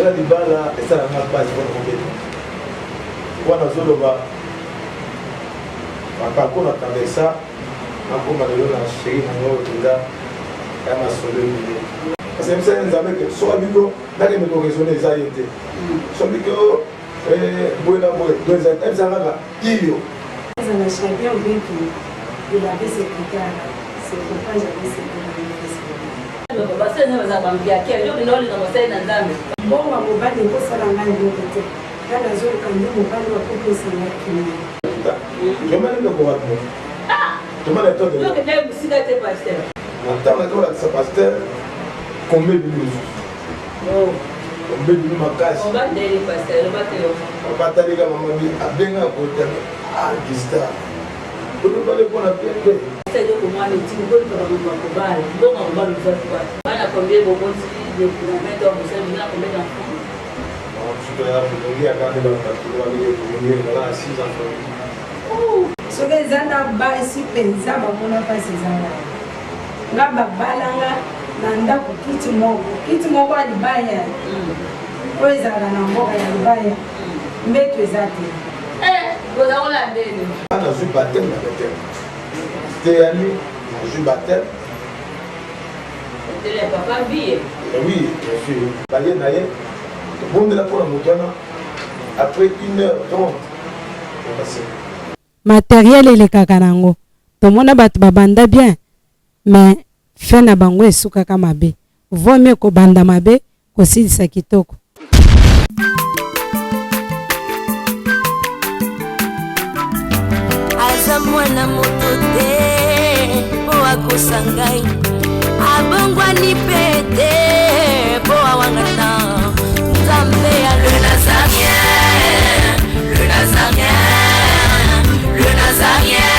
Masolo ya libala esala nga mpasi mpona kobeta wana azoloba baparcours na traversa nakoma lelo na chéri na ngai oyo mpenza ya masolo ebele. Parce que bisaki Nzambe ke soki abiko nakende koraisonne eza ye te, soki abiko boye na boye do eza ebisa kaka iyo. Ezala chagrin ou bien que il avait ses critères, c'est pourquoi j'avais cédé dans le festival. Basali nzambe bazalaka bampiake yo bino olinga mosali na Nzambe. Mbongo ya mobali ekosala ngai eloko te, ngai nazoluka nde mobali oyo akopesa ngai kimia. Tomani ndeko wapi mo? Tomani etote. Tokendaki mosika te pasteur. Na ntango naki kolakisa pasteur kombe ebimi lisusu. Kombe ebimi makasi. Obateli pasteur, obateli. Batalika mama bi abenga kotami ah Gista. Olobale mpona pembe. Eloko mwana etiki koluka bango bakobala mbongo akobala ozwaki wapi? Bana combien boboti depuis na 20 ans bosali boza na combien d'enfants? Soki eza na basi mpenza bamona mpasi eza ngai nga babalanga na ndako kiti moko kiti moko ya libaya oyo ezalaka na mboka ya libaya mbeto eza te. Nazwi baptême na baptême teyami, nazwi baptême. Papa Biye. Oui, bien sûr. Baye na ye tobondela mpona moto wana après 1h30 obase. Materiel elekaka nango tomona batu babanda bien mais fin na bango esukaka mabe vaut mieux kobanda mabe kosilisa kitoko. Aza mwana moto te mpo akosa ngai, abongwani mpe te mpo awangana Nzambe ya le Nazarien, le Nazarien, le Nazarien,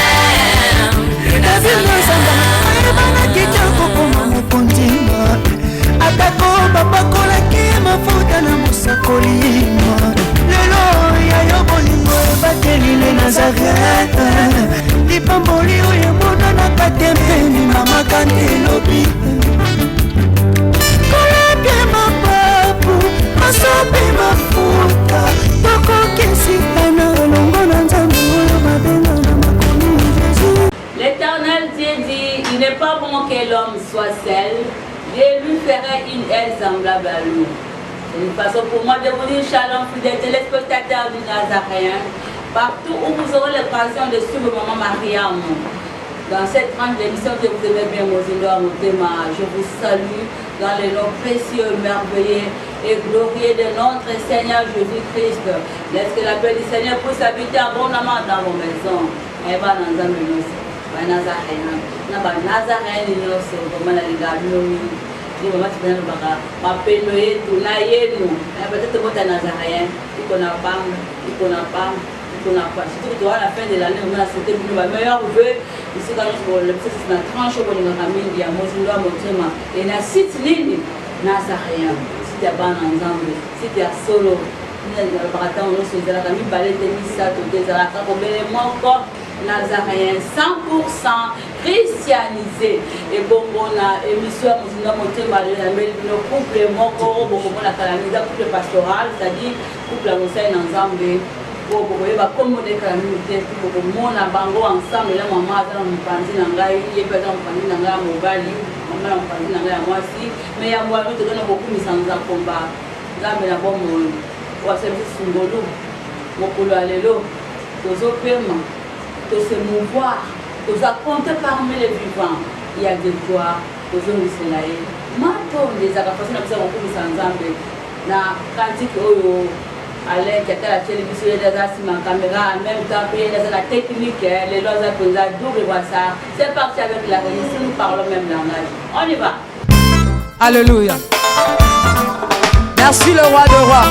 le Nazarien. Ayebanaki te kokoma mokonzi, atako bapakolaki mafuta na mosakoli. Lelo ya yo bolingo ebateli le Nazareth, lipamboli oyo emonanaka te mpe limamaka nde elobi kolapie mapapu masopi mafuta tokokesitana elongo na Nzambe oyo babenga na makomi Jésus. L'Éternel Dieu dit, il n'est pas bon que l'homme soit seul, je lui ferai une aide semblable à lui. C'est une façon pour moi de vous dire shalom, fidèles téléspectateurs du Nazaréen, partout où vous aurez l'occasion de suivre Maman Mariam. Dans cette tranche d'émission que vous aimez bien, Mozindo Motema, je vous salue dans le nom précieux, merveilleux et glorieux de notre Seigneur Jésus-Christ. Laisse que la paix du Seigneur puisse habiter abondamment dans vos maisons. Eba na Nzambe nyonso, ba Nazaréen, na ba Nazaréen nyonso, vraiment nalingaka bino mingi. Nde mama Tibena alobaka mapendo yetu na yenu, peut-être bota Nazaréen, iko na pamba, iko na pamba, iko na pamba. Surtout que toza na fin de l'année, vraiment na souhaite bino ba meilleurs vœux. Bisika nyonso bolobisa na tranche oyo bolingaka mingi ya mozindo ya motema. E na site nini? Nazaréen, site ya bana Nzambe, site ya solo. Nalobaka ntango nyonso ezalaka mibale te, misato te, ezalaka kobele moko. Nazaréen 100% christianisé. Ebongo na émission ya mozindo ya motema lelo nambeli bino couple moko bokomona kala mingi, eza couple pastoral, c'est-à-dire couple ya mosali na Nzambe oyo bokoyeba kombo na ye kala mingi te, mpe bokomona bango ensemble na mama aza na mopanzi na ngai, ye mpe aza na mopanzi na ngai ya mobali, mama na mopanzi na ngai ya mwasi. Mais yambo ya toza na kokumisa Nzakomba, Nzambe na bomoi oyo asali biso sungolu mokolo ya lelo. Tozopema, tose mouvoir, toza compte parmi les vivants, il y a de quoi tozongisela ye matondi. Ezalaka façon na biso ya kokumisa Nzambe na cantique oyo Alain Kiatala atieli biso. Ye nde aza nsima caméra, en même temps mpe ye nde aza na technique. Lelo aza mpenza double brassard. C'est parti avec la réussite, nous parlons même langage, on y va. Alléluia. Merci le roi de rois.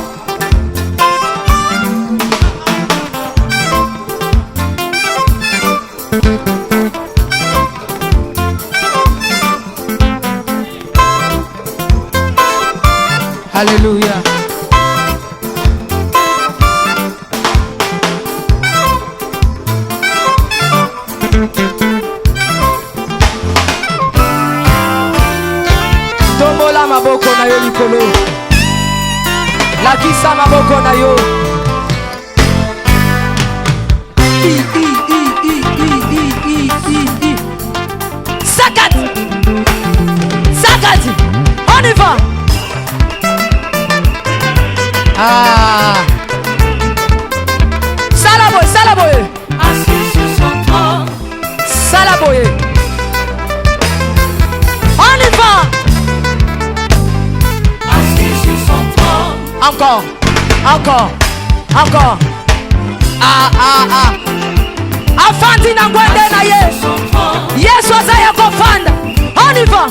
Alléluia. Tombola maboko na yo likolo. Lakisa maboko na yo. I, I, I, I, I, I, I, I, I. Sakati. Sakati. On y va. Ah. Sala boye, sala boye. Sala boye. On y va. Encore, encore, encore. Ah, ah, ah. Afandi na ngwende na ye. Yesu aza ya kofanda. On y va.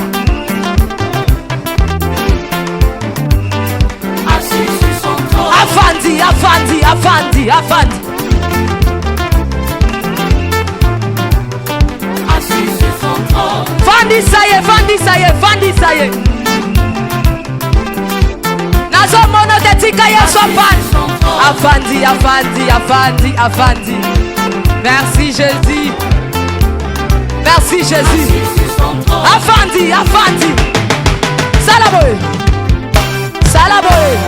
Afandi, afandi, afandi, afandi. Fandisa ye, fandisa ye, fandisa ye. Nazomona te tika Yesu afandi. Afandi, afandi, afandi, afandi. Merci Jésus. Merci Jésus. Afandi, afandi. Sala boye. Sala boye.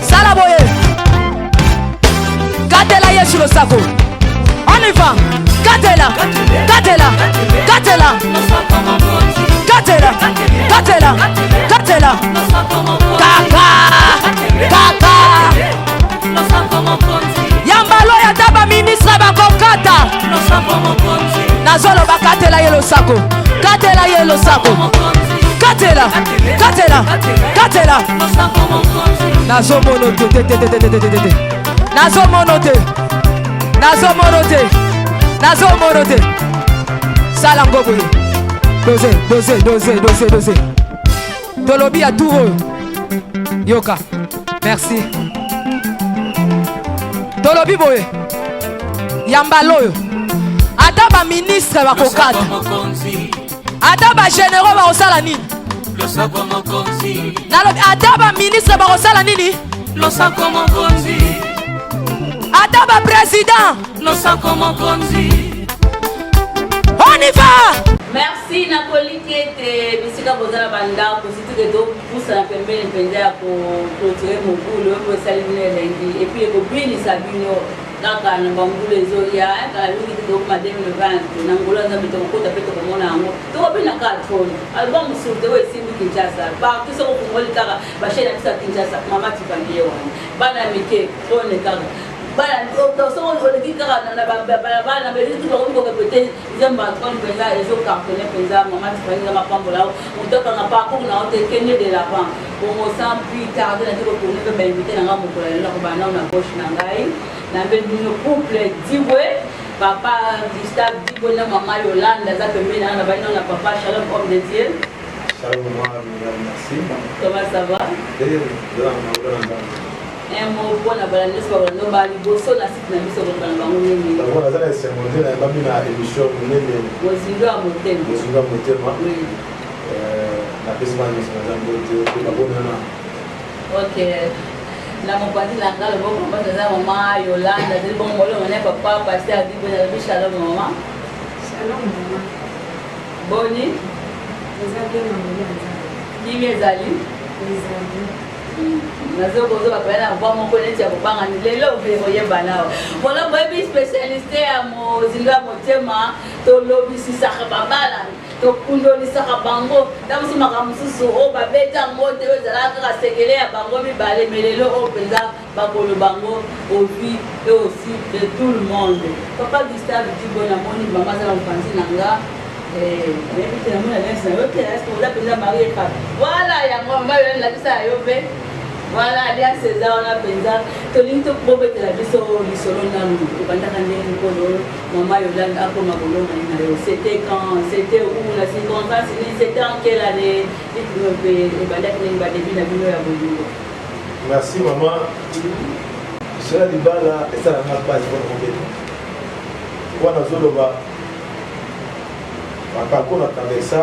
Sala boye. Katela Yesu losako. On y va. Katela. Katela. Katela. Katela. Katela. Katela. Kaka. Kaka. Yambalo ya ta baministre bakokata. Nazoloba katela ye losako. Katela ye losako. Katela. Katela. Katela. Nazomono te te te te te te te te te. Nazomono te. Nazomono te. Nazomono te. Sala ngo boye. Dose, dose, dose, dose, dose. Tolobi ya tour oyo. Yoka. Merci. Tolobi boye. Yambala oyo. Ata ba ministre bakokata. Ata ba généraux bakosala nini? Nalobi ata ba ministre bakosala nini? Ata ba président. On y va! Merci nakoliki ete bisika boza na bandako surtout ke topusana pembeni mpenza ya koclôturer mobulu oyo esali bino elengi et puis ekobinisa bino kaka na bambula ezoya kala mingi te tokoma 2020 na ngolo ya Nzambe tokokota mpe tokomona yango tokobina kaka trône album mosusu te oyo esimbi Kinshasa partout soki ofungoli kaka bachaine na biso ya Kinshasa mama Tifani ye wana bana mike trône kaka bana soki oleki kaka na balabala na beliki bakomi korépéter nzembo ya trône mpenza ezocartonner mpenza. Mama Tifani, Nzambe apambola yo, moto akanga parcours na yo te, kende de l'avant. Bongo sans plus tarder nati kotourner mpe bainvité na ngai mokolo ya lelo. Nakobana nao na gauche na ngai, nayambeli bino couple Dibwe, papa Gustave Dibwe na mama Yolanda aza pembeni na ngai. Na bali nao na papa. Shalom, homme de Dieu. Shalom, moi, merci. Comment ça va? Un mot mpona bala nyonso bakolanda ba liboso na site na biso, koloba na bango nini? D'abord naza na esengo nde nayambami na émission monene. Mozindo ya motema. Mozindo ya motema. Napesi bana nyonso naza mbote mpe babonana. Ok, na mopanzi na nga loboko mbote eza mama Yolanda, azali bongo molongo na papa pasteur Dibwe. Nalobi shalom, mama. Shalom, mama. Boni? Eza bien na ngolu ya Nzambe. Kimi ezali? Ezali. Nazokozwa pena na voix moko neti ya kobanga lelo mpe koyeba nao. Voilà, boyebi spécialité ya mozindo ya motema, tolobisisaka babala, tokundolisaka bango ntango mosusu makambo mosusu oyo babeta yango te, oyo ezalaka kaka sekele ya bango mibale. Mais lelo oyo mpenza bakoloba yango au vu et aussi de tout le monde. Papa Gustave Dibo, namoni mama aza na mopanzi na nga, nayebi te, namoni alliance na yo te. Est-ce oza mpenza marié? Papa, voilà yango mama yo nalakisa ya yo mpe. Voilà, alliance eza wana mpenza. Tolingi tobobetela biso lisolo nanu ebandaka ndenge nkolo mama Yolande akoma kolongani na yo. C'était quand? C'était où? Na circonstance nini? C'était en quelle année? Dites-nous mpe ebandaki ndenge badébut na bino ya bolingo. Merci, mama. Lisolo ya libala esalanga mpasi mpona kobeta wana. Nazoloba baparcours na traversa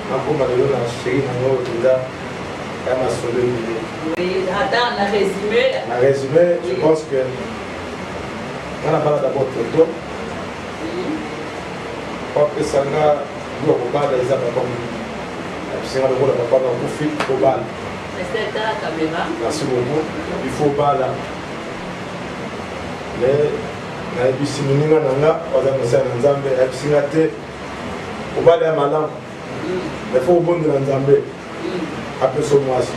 nakoma lelo na chéri na ngo mpenza ya masolo ebele. Oui, ata na résumé. Na résumé, je pense que nga na bala d'abord toto po apesanga biloko kobala. Eza papa monini apisinga lokola papa nakufi kobala. Pasteur tala caméra. Merci beaucoup. Il faut bala. Mais nayebisi moninga na nga aza mosali na Nzambe, ayebisi nga te obala ya malamu. Mais faut obondela Nzambe apesa yo mwasi.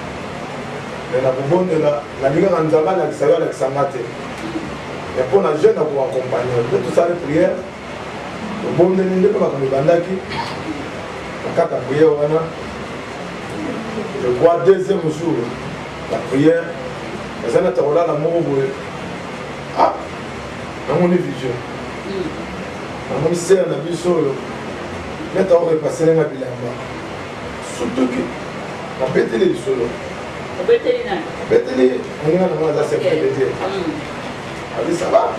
Mais na kobondela nalingaka Nzambe alakisa yo alakisa nga te. Mais mpo na jeune ako accompagner nde tosali prière tobondeli nde mpe makambo ebandaki na kati ya prière wana je crois deuxième jour la prière eza nati kolala moko boye ah namoni vision namoni sere na biso oyo neti akorepasele nga bilamba sutuki nabeteli lisolo abeteli moninga na nga aza secrete te abi ça va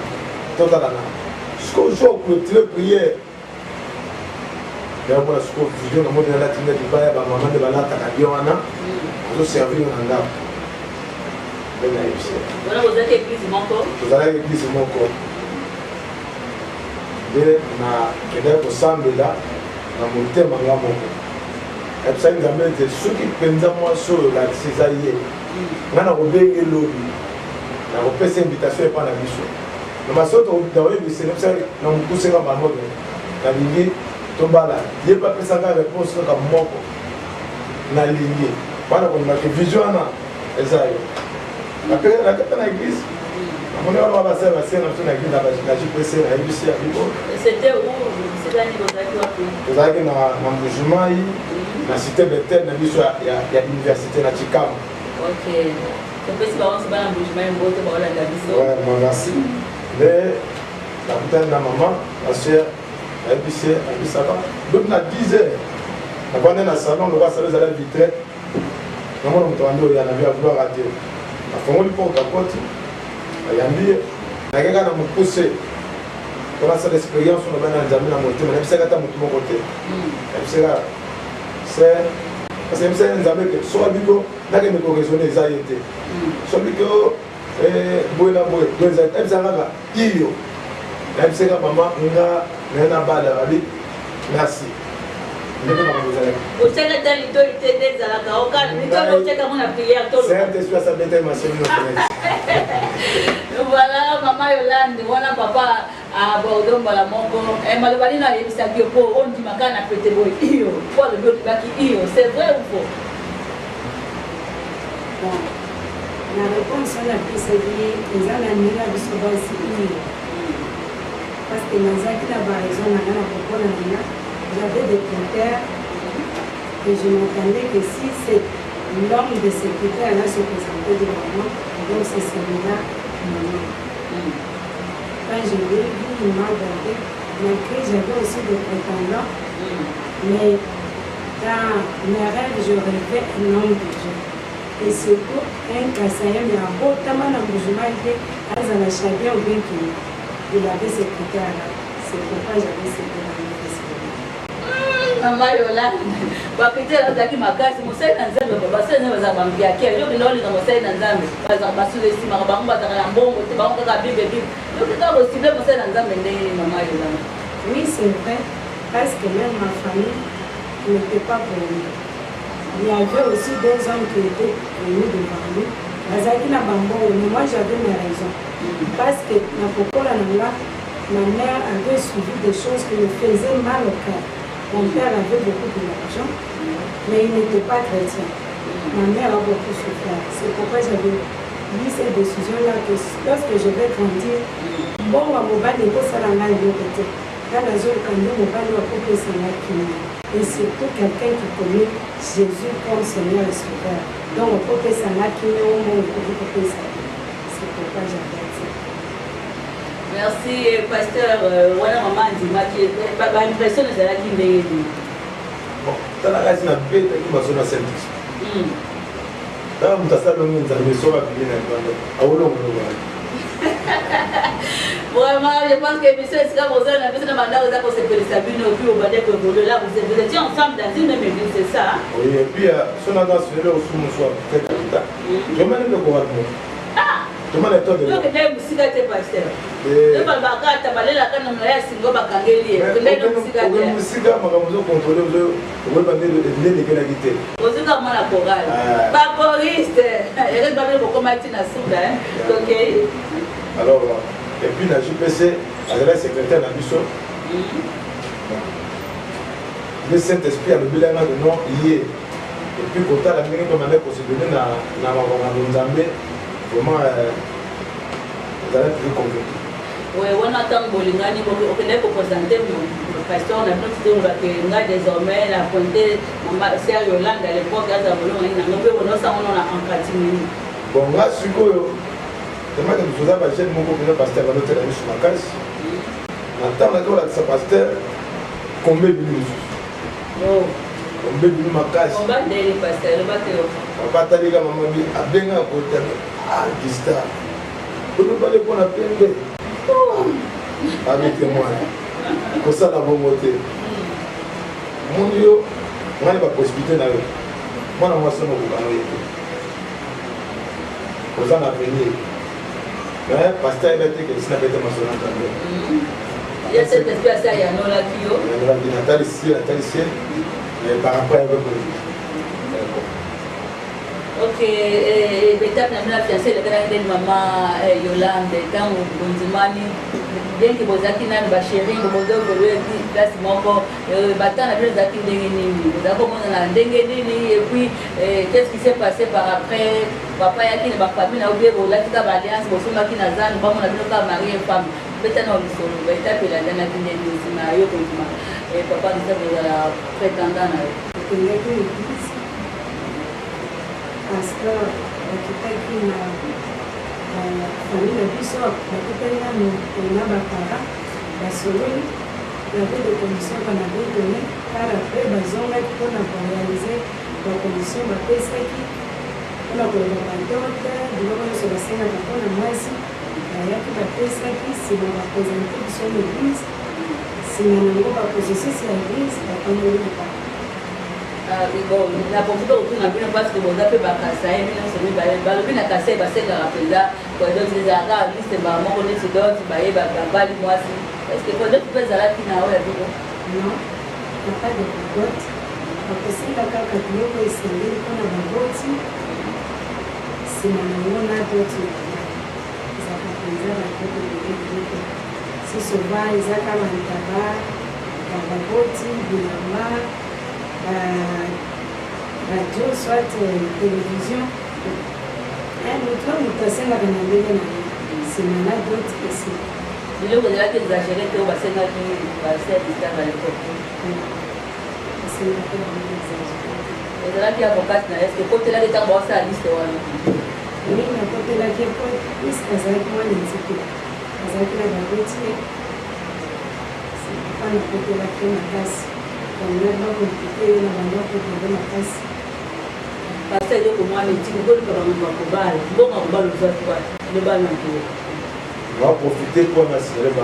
totala na sikoyo jour clôture prière yango mona sikoyo video namoni nalati nde libaya bamama nde balataka bien wana azoservir na ndako nde nayebisi tozalaki eglise moko nde nakendaki kosambela na motema nga moko nayebisaki nzambe ete soki mpenza mwasi oyo olakisi eza ye ngai nakobenge lobi nakopesa invitation epai na biso na masoto nakoyebisa nayebisaki na mokuse nga bango nalingi tobala ye mpe apesa ngai réponse kaka moko nalingi wana kondimaki vision wana eza yo nakata na église namoni wana basala basenga biso na église na jpc nayebisi ya bibo tozalaki na mbujimai na cité betel na biso ya université na chikama merci nde nakutani na mama na sœur nayebisi ye nayebisaka lobi na 10 heures navandi na salon lokola salon ezala vitre namona moto bandi oya na bia gloire à Dieu nafongoli porte akoti ayambi ye nakeka na mokuse mpo nasala expérience oyo nabani na nzambe na motema nayebisaka ata moto moko te nayebisaka se parce que nayebisaka nzambe ke soki abiko nakende koraisonne eza ye te soki abiko eh, boye na boye donc eza nayebisaka kaka iyo nayebisaka mama nga naye na bala babi merci ndenge makambo ezalaki otyaka ata litoi te nde ezalaka oka litoi otyaka yango na prière to saint esprit asabeta ye masemi na voilà mama yolande wana papa abordo mbala moko eh, maloba nini ayebisaki yo mpo ondima kaka na pete boye iyo mpo alobi ondimaki iyo c'est vrai ou faux bon na réponse wana apesaki ye eza na ndenge ya biso basi iyo parce que nazalaki na baraison na nga na kokola na nga j'avais des critères et je m'attendais que si c'est l'homme de ces critères là se présentait devant moi donc c'est celui-là mon homme quand je l'ai vu il m'a abordé malgré j'avais aussi des prétendants mais dans mes rêves je rêvais un homme de Dieu et surtout un kasaïen mais abotama na Mbujimayi te azala chabien ou bien kino il avait ces critères là c'est pourquoi j'avais cédé dans mon facilement mama yolande bakritere azalaki makasi mosali na nzambe basali nzambe bazalaka bampiake yo kenda olinga mosali na nzambe bazalaka basusu esimaka bango bazalaka na mbongo te bango kaka bible bible yo kenda kosible mosali na nzambe ndenge nini mama yolande oui c'est vrai parce que même ma famille n'était pas pour lui il y avait aussi des hommes qui étaient venus devant lui bazalaki na bambongo mais moi j'avais mes raisons parce que na kokola na nga ma mère avait suivi des choses qui me faisaient mal au cœur mon père avait beaucoup de l'argent mais il n'était pas chrétien ma mère a beaucoup souffert c'est pourquoi j'avais pris cette décision là que lorsque je vais grandir mbongo ya mobali ekosala ngai eloko te nga nazoluka nde mobali oyo akopesa ngai kimia et surtout quelqu'un qui connaît Jésus comme Seigneur et Sauveur donc okopesa ngai kimia oyo mbongo ekoki kopesa te c'est pourquoi j'avais accepté merci pasteur euh, wana mama andimaki baimpression ezalaki ndenge nini bon tala kasi nabetaki maso na saint esprit tala moto asalongi nzambe soki abimi na libanda aolongolongana Vraiment, je pense que émission esika boza na biso na bandako eza kosepelisa bino puis obande koévolue là vous, vous étiez ensemble dans une même église c'est ça oui et puis euh, so naza solele osumu so peut-être kapita jomani ndeko wapi ah! Toma na étoile de Okendaki mosika te, pasteur. Nde balobaka ata balelaka na molai ya singa bakangeli ye. Okendaki mosika te. Okende mosika, makambo ozocontrôle, okoyeba nde elekelaki te. Ozwika mwana chorale, bachoriste erese babele bokoma ti na suka. Tokei. Alors, et puis na JPC azalaki secrétaire na biso. Nde Saint Esprit alobelanga ke non, ye. Et puis kotala ndenge tobanda kosedone na makambo Nzambe, vraiment ezalaki très convaincu. Oui, wana ntango bolingani, okendaki koprésente pasteur na bino, tite olobake: "Ngai désormais na pointe mama sœur Yolande à l'époque, aza bolongani nango mpe bonosango no na en catimini." Bon, nga sikoyo temake toza bajeune moko mpena, pasteur balotela biso makasi. Na ntango naki kolakisa pasteur, kombe ebimi lisusu, kombe ebimi makasi. Papa atalika mama bi abengaka kotami: "Ah, Gustave, olobali mpona pembe abete mwana kosala bongo te. Moni yo ngai bapossibilité na yo, mwana mwasi ono okokanga ye te, oza na avenir." Mais pasteur ayeba te ke esi nabete masolo na Nzambe. Ye Saint Esprit asi ayanolaki yo. Yanolaki, natalisi ye, natalisi ye, mais par rapport ayeba koyi. Ok, étape na bino ya fiancé elekanaki ndeni, mama Yolande? Ntango bondimani, bien que bozalaki nanu bachéri, bozoévolue place moko, bata na bino ezalaki ndenge nini? Bozalaki komonana ndenge nini? Et puis qu'est ce qui s'est passé par après? Papa yaki na bafamille na obie, bolati ka baalliance, bosombaki na zanu, bamona bino kaka mari et femme. Beta na lisolo, baétape elandanaki ndenge nsima ya yo kondima papa Gustave kozala prétendant na yo? Tokendaki église, pasteur bakitaki na famille na biso, bakutani nano na baparent, basololi, y avait des conditions qu'on avait donné. Par après bazongaki mpona koréaliser bacondition bapesaki, mpona koloba badot, biloko nyonso basengaka mpona mwasi. Bayaki, bapesaki, nsima baprésente biso na église. Nsima nango baprocessus ya église, bapamboli libala. Bon, nakoki kotuna bino parce que boza mpe bakasai bino nyonso mibale. Balobi na Kasai basengaka mpenza dot, ezalaka liste mbala moko neti dot, baye babali mwasi. Est ce que dot mpe ezalaki na oyo ya bino? Non, y a pas de dot. Bakosenga kaka biloko esengeli mpona baboti, nsima nango na dot ezalaka mpenza badot ebele ebele te. Si souvent eza kaka bantaba ya baboti, bilamba, radio soit télévision. Moto na moto asengaka na ndenge na ye, nsima na dot esika. Biloko ezalaki exagéré te oyo basengaki pasteur Gustave à l'époque? Asengaki bango exagéré te. Ezalaki avocate na, est ce que kotelaki ntango baosala liste wana? Oui, nakotelaki po puisque azalaki mwana nzike, azalaki na baboti ye. Papa nakotelaki makasi, bakomplike ye na bandako ebele makasi. Pasteur, eloko mwana etiki koluka bango bakobala, mbongo akobala ozwaki wapi? Lobala na nkolo. Naprofite mpona signaler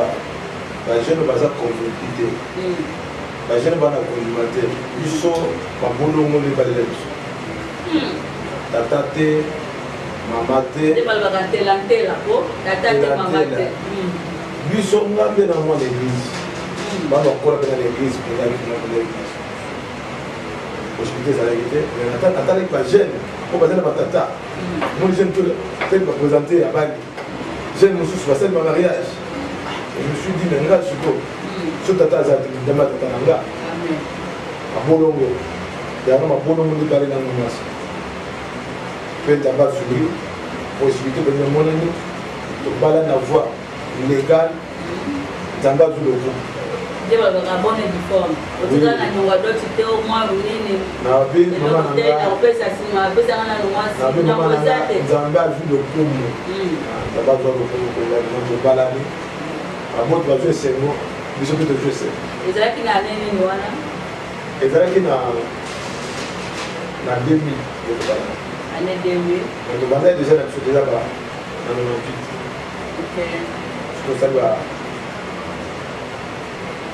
bajeune baza convaincu te, bajeune bana kondima te. Biso babolongo nde balela biso, tata te, mama te. Nde balobaka ntela ntela po tata te, mama te. Biso nga mpe na mwana église, bana bakola mpe na l'église mpenza, na église possibilité ezalaki te. Natalaki bajeune oyo baza na batata, moni jeune teli baprésente ya bali, jeune mosusu basali bamariage. Je me suis dit, mais nga sikoyo so tata aza te, ndamba tata na nga mabolongo yango, mabolongo nde balenanga mwasi mpe Nzambe azwi possibilité mpenza emonani, tobala na voie légale, Nzambe azwi lokumu. Nde balobaka bonne et due forme. Otikala na nyongo ya dot te, o mwa nini? Nabi mama na nga. Nakopesa nsima, apesanga nano mwasi. Nabi mama na eza nga te. Nzambe azwi lokumu, Nzambe azwa lokumu mpenza. Tobalani, bamoto bazwi esengo, biso mpe tozwi esengo. Ezalaki na ane nini wana? Ezalaki na 2000 nde tobalani. Année 2000. Tobandaki déjà na biso déjà ba na 98. Tosali ba,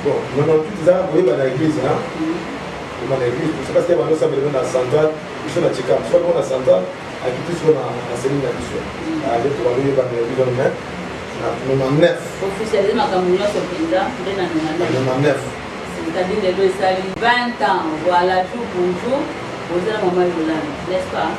bon, 98 ezalaka koyeba na église, koyeba na église tout ça, parce que bando osambela na centrale, biso na Chikam, soki na centrale akiti siko na cellule na biso. Nde tobaloyebana ya biso, mais na 99. Officialiser makambo nyonso mpenza nde na 99. 99, c'est-à-dire lelo esali 20 ans, voilà, jour pour jour boza na mama Yolande, n'est-ce pas?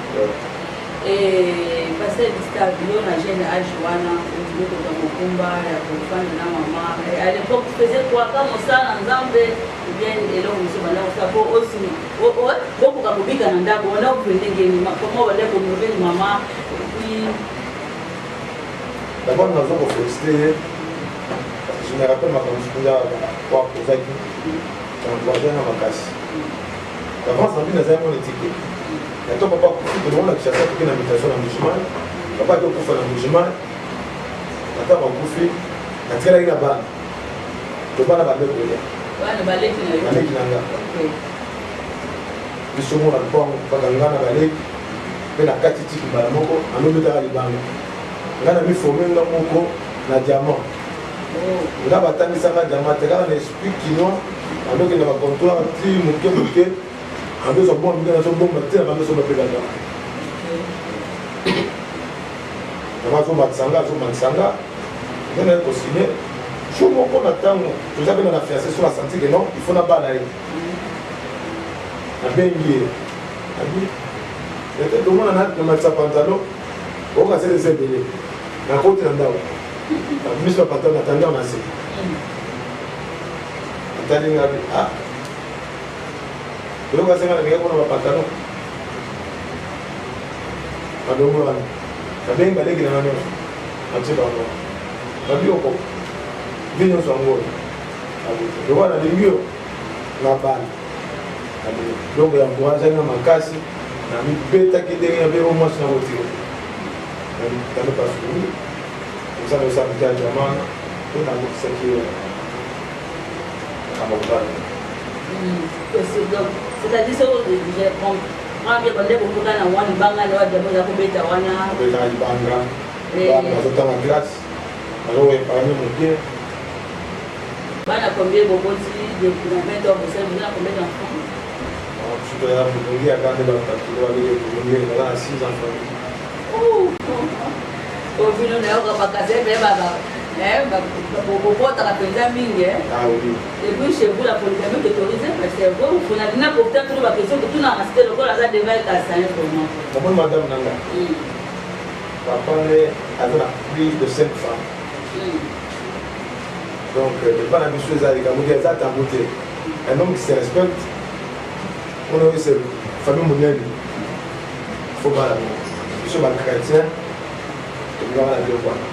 Et pasteur Gustave, yo na jeune âge wana ondimi kozwa mokumba ya kofanda na mama. À l'époque, tu faisais quoi? Ka mosala na Nzambe ou bien eloko mosusu banda kosala po osi bokoka kobika na ndako wana? Okende ndenge nini? Comment banda konourrir mama et puis? D'abord, naza koféliciter ye parce que je me rappelle makambo mosusu mpenza po akozaki encourage na makasi. D'avance na bino nazali mona etike ya to papa akufi, tolongo na Kinshasa, toke na mutation na Mbujimayi. Papa ake okufa na Mbujimayi. Na ntango akufi, natikalaki na bana to bana bande kolia. Bana baleki na yo? Baleki na nga. Biso mona lupango mpaka nga na baleki mpe na kati tiki mbala moko anobetaka libanga. Nga na miforme nga moko na diamant. Nga batangisanga diamant te, kaka na esprit kinois. Andokende bacomptoir ti moke moke, andozwa mwa moke, nazobomba te na bandosomba mpe kaka yango. Azomatisa nga, azomatisa nga nde naye kosigne jour moko na ntango toza mpe na fiancé. So nasanti ke non, il faut nabala ye. Nabengi ye, abi ete tomona namatisa pantalon, okasele eza ebele. Nakoti na ndako, nabimisi ba pantalon, natandi yango na se. Atali nga bi: "Ah, eloko asenga na ndenge mpona bapantalon." Balongo wana, nabengi baleki nanga nyonso, natie bango, babi okoka vi nyonso yango oyo lokola nalingi yo na bana. Donc ya encourage nga makasi, namibetaki ndenge na bebo mwasi na kotika namipasuli kosala osala moke ya jamana mpe nakokisaki yo makambo kobala. C'est-à-dire soki je comprends bien, bande kokuta na wana libanga na wadjamo eza kobeta wana? Obetaka libanga, bana bazotanga classe, bazoépargne moke. Bana combien boboti depuis na 20 ans bosali? Boza na combien d'enfants? Biso toza molongi ya kande, bato babele molongi, baza na 6 enfants. Obino nayoka bakase mpe bobotaka mpenza mingi. Ah oui. Et puis chez vous, la polygamie est autorisée, mais c'est vrai, vous n'avez pas profité de la question que tout n'a resté lokola aza devant kasaye vraiment. Namoni madame nanga, papa nde aza na plus de 5 femmes, donc epa na biso eza likambo te, eza tabou te. Un homme qui se respecte, mpona oyo se famille monene, faut bala moko. Biso bachrétien tobikaka na biloko wana,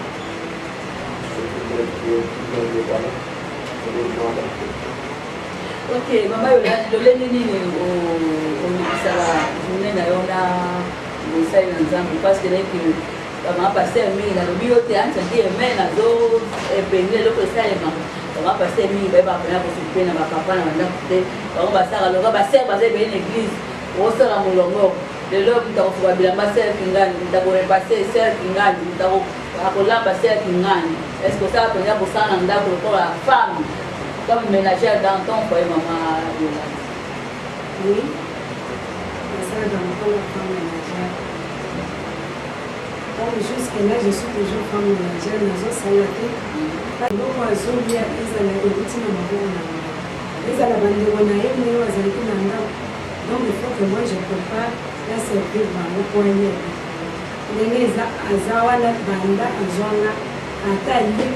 biloko wana. Ok, mama Yolande, lolenge nini olekisaka journée na yo na mosali na Nzambe? Parce que nayebi bamama pasteur mingi, nalobi yo te antiaki eme nazo epenge eloko esalema, bamama pasteur mingi bayebaka mpena kosokipe na bapapa na bandako te. Bango basalaka loka basere baza ebele na église, osala molongo. Lelo moto akofuka bilamba, sœur kingani, moto akorepasser, sœur kingani, moto akolamba, sœur kingani. Est ce que osala mpenza kosala na ndako lokola femme, comme ménagère dans ton foyer, mama Yolande? Oui, nasalaka lokola femme ménagère. Donc jusque là, je suis toujours femme ménagère. Nazosala te eloko azolia ezala euti na maboko na ngai, ezala bandeko na ye ndenge bazalaki na ndako. Donc il faut que moi je prépare na servir bango po alia. Ndenge eza, aza wana banda azwanga, ata ye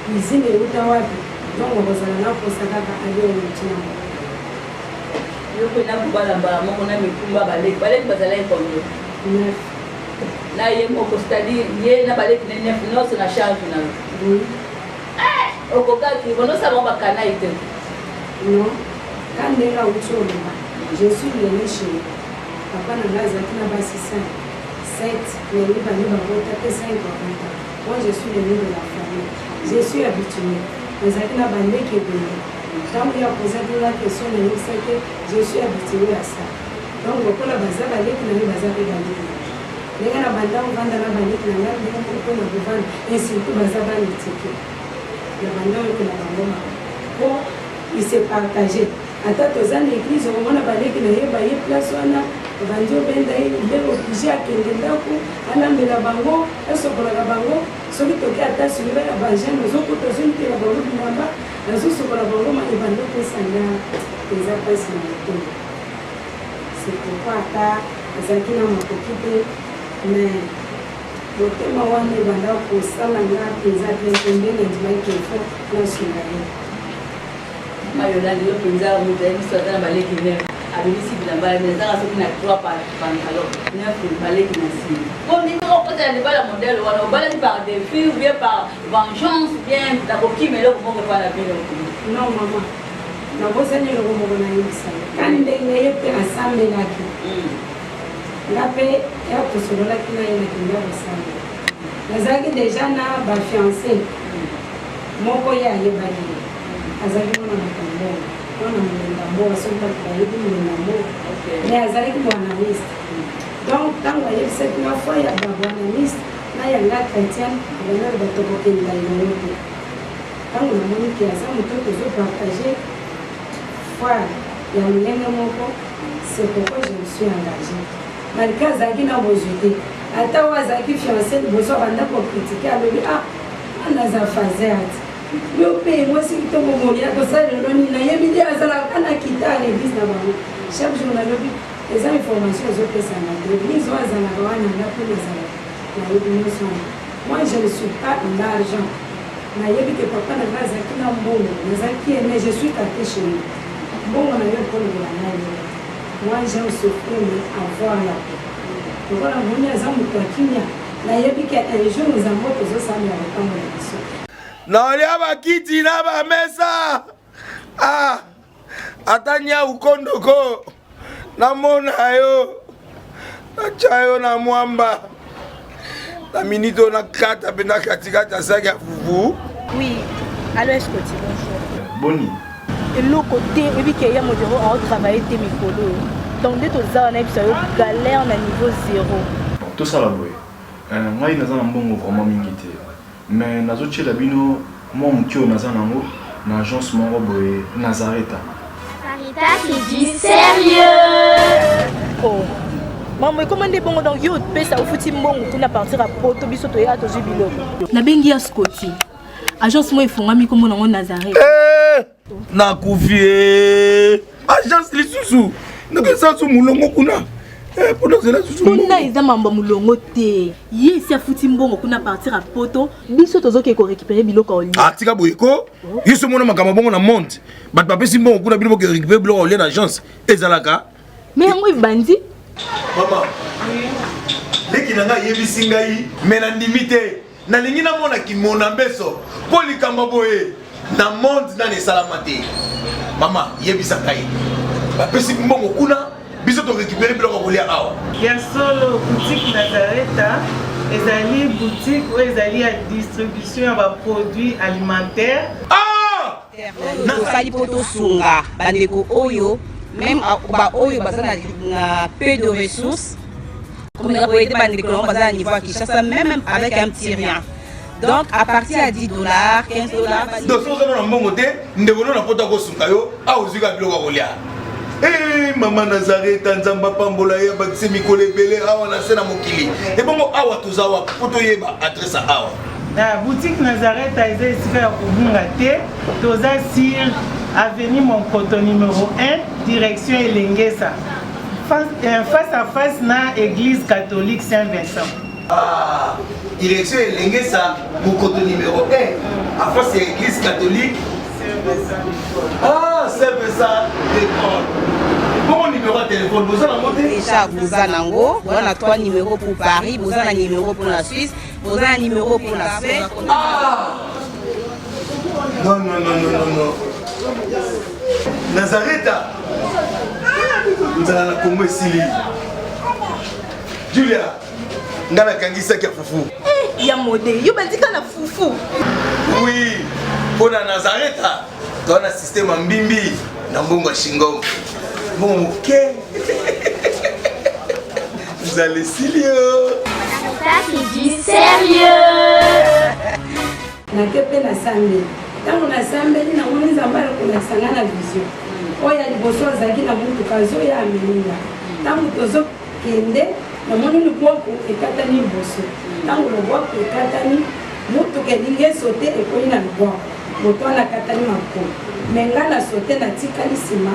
cuisine euta wapi, donc okozala na posa kaka alia oyo euti na maboko. Yo mpe na kobala mbala moko na mikumba, baleki, baleki bazalaki combien? Neuf. Na ye moko, c'est-à-dire ye na baleki ne neuf nyonso na charge na yo? Oui. Okokaki bonosala bango bakanai te? Non, ka ndenge auti oloba, je suis l'aîné chez papa na ngai. Azalaki na basi 5, 7, mais mibale babota te, 5 babota. Moi, je suis l'aîné de la famille, je suis habitué. Nazalaki na bandeki ebele. Ntango ya posaki nga question, nayebisaki je suis habitué à ça. Donc lokola baza baleki na ngai, baza mpe baleki na ngai. Ndenge na banda kovanda na baleki na ngai, ndenge moko mpo na kovanda, et surtout baza bana etike na banda oyokela bango mawa po il se partage. Ata toza na église, okomona baleki na ye baye place wana. Babandi obenda ye, il est obligé akende ndako, alambela bango, asokolaka bango. Soki toke ata solola ya ba jeune, ozokuta ozonitela bango bilamba, nazosokola bango ma ebandi opesa nga eza mpasi na motema. C'est pourquoi ata azalaki na makoki te, mais motema wana ebanda kosala nga mpenza bien te, nde nandimaki ke faut nasunga ye. Mama Yolande, yo mpenza moto ayebi biso aza na baleki 9 abimisi bilamba ya mine ezaka soki na 3 pantalon 9 baleki na nsima po ndenge okotela libala modèle wana obalaki par défi ou bien par vengeance ou bien na kokima eloko moko epai na bino? Non mama, nabosani eloko moko nayebisa yo ka ndenge ye mpe asambelaki nga mpe ya tosololaki na ye nakenda kosambela, nazalaki deja na bafiance moko, ye ayebaki ye azalaki mwana moto ya mbongo, mwana molenga mboka, soki bato bayebi molenga mboka, mais azalaki branhamiste. Donc ntango ayebisaki nga foi ya babranhamiste na yanga chrétienne, abandaki bato kokenda elongo te. Ntango namoni ke aza moto tozopartage foi ya lolenge moko, c'est pourquoi je me suis engagé, malgré azalaki na bozwi te. Ata oyo azalaki fiancé liboso abanda kokritike, alobi: "Ah, wana aza fazer te, yo mpe mwasi kitoko molia tosala lelo nini?" Nayebi nde azalaka na kita na église na bango. Chaque jour nalobi eza information ezopesanga te, église oyo azalaka wana, nga mpe nazalaka, nayebi nyonso wana. Moi, je ne suis pas l'argent. Nayebi ke papa na ngai azalaki na mbongo, nazalaki aîné, je suis caté chez nous. Mbongo na yo ekolobola ngai yo. Moi, j'aime souffrir mais avoir la paix. Lokola moni aza moto ya kimia, nayebi ke un jour nzambe tozosambela kotambola biso. Naolia bakiti na bamesa, ah, ata nyau kondoko namona yo, natya yo na mwamba na minute oyo, nakata mpe na katikati ya saki ya fufu. Oui, allo Escoti, bonjour. Boni? Eloko te, oyebi ke ya modero aotravaille te mikolo oyo. Donc nde toza wana, yebisa yo, galère na niveau zéro. Bon, tosala boye. Ngai naza na mbongo vraiment mingi te, mais nazotiela bino mwa moke oyo naza nango na agence moko boye, Nazareta. Sarita, c'est du sérieux. Oh. Mambo ekoma nde bongo. Donc yo opesa, ofuti mbongo kuna partir ya poto, biso toya tozwi biloko. Nabengi ya Scoti, agence moko efungwami, kombo nango Nazareth. Eh, nakufi e, agence lisusu ndenge su molongo kuna. Eh, mpo nazela susu. Kuna eza mambo ya molongo te. Ye esi afuti mbongo kuna partir ya poto, biso tozoke korécupérer biloko ya olia. Ah, tika boye ko, yo so mona makambo bongo na monde, bato bapesi mbongo kuna, bino boke récupérer biloko ya olia na agence, ezalaka? Mais yango ebandi. Mama leki na ngai ayebisi ngai, me nandimi te, nalingi namona kimona mbeso mpo likambo boye na monde nani esalama te. Mama, yebisa ngai, bapesi mbongo kuna, biso torécupérer biloko ya kolia awa? Ya solo, boutique Nazareta ezali boutique oyo ezali ya distribution ya baproduit alimentaire. Ah! Tosali mpo tosunga bandeko oyo, même baoyo baza na peu de ressources, komeka koaider bandeko nango baza na niveau ya Kinshasa, même avec un petit rien. Donc à partir ya 10 dollars, 15 dollars. Donc soki oza na mbongo te, ndeko no na poto akosunga yo awa, ozwi kaka biloko ya kolia. Eh, mama Nazareta, Nzambe apambola ye, abakisi mikolo ebele awa na se na mokili. Ebongo awa toza wapi, mpo toyeba adresse ya awa? Na boutique Nazareta eza esika ya kobunga te. Toza sur avenue Monkoto numéro 1, direction Elengesa, face à face na église catholique Saint-Vincent. Ah, direction Elengesa, Mokoto numéro 1, en face ya église catholique. Ah, Saint-Vincent de Paul. Bongo numéro ya téléphone boza nango te? Déjà boza nango, boza na trois numéros pour Paris, boza na numéro pour la Suisse, boza na numéro pour la Suède. Ah non, non, non, non, non, non, Nazareta, nzala na Kongo esili. Julia, nga nakangisaki ya fufu. Ya mode, yo bandika na fufu. Oui, mpo na Nazareta toza na système ya mbimbi na mbongo ya shingom, mbongo moke, nzala esili yo. Ça, c'est du sérieux. Nake mpe nasambeli. Ntango nasambeli, namoni Nzambe akolakisa ngai na vision. Oyo ya liboso azalaki na motuka, azoya, amemi nga. Ntango tozokende, namoni lobwaku ekatani liboso. Ntango lobwaku ekatani, motuka elingi esote, ekwei na lobwaku. Moto wana akatani makolo. Mais ngai na sote, natikali nsima.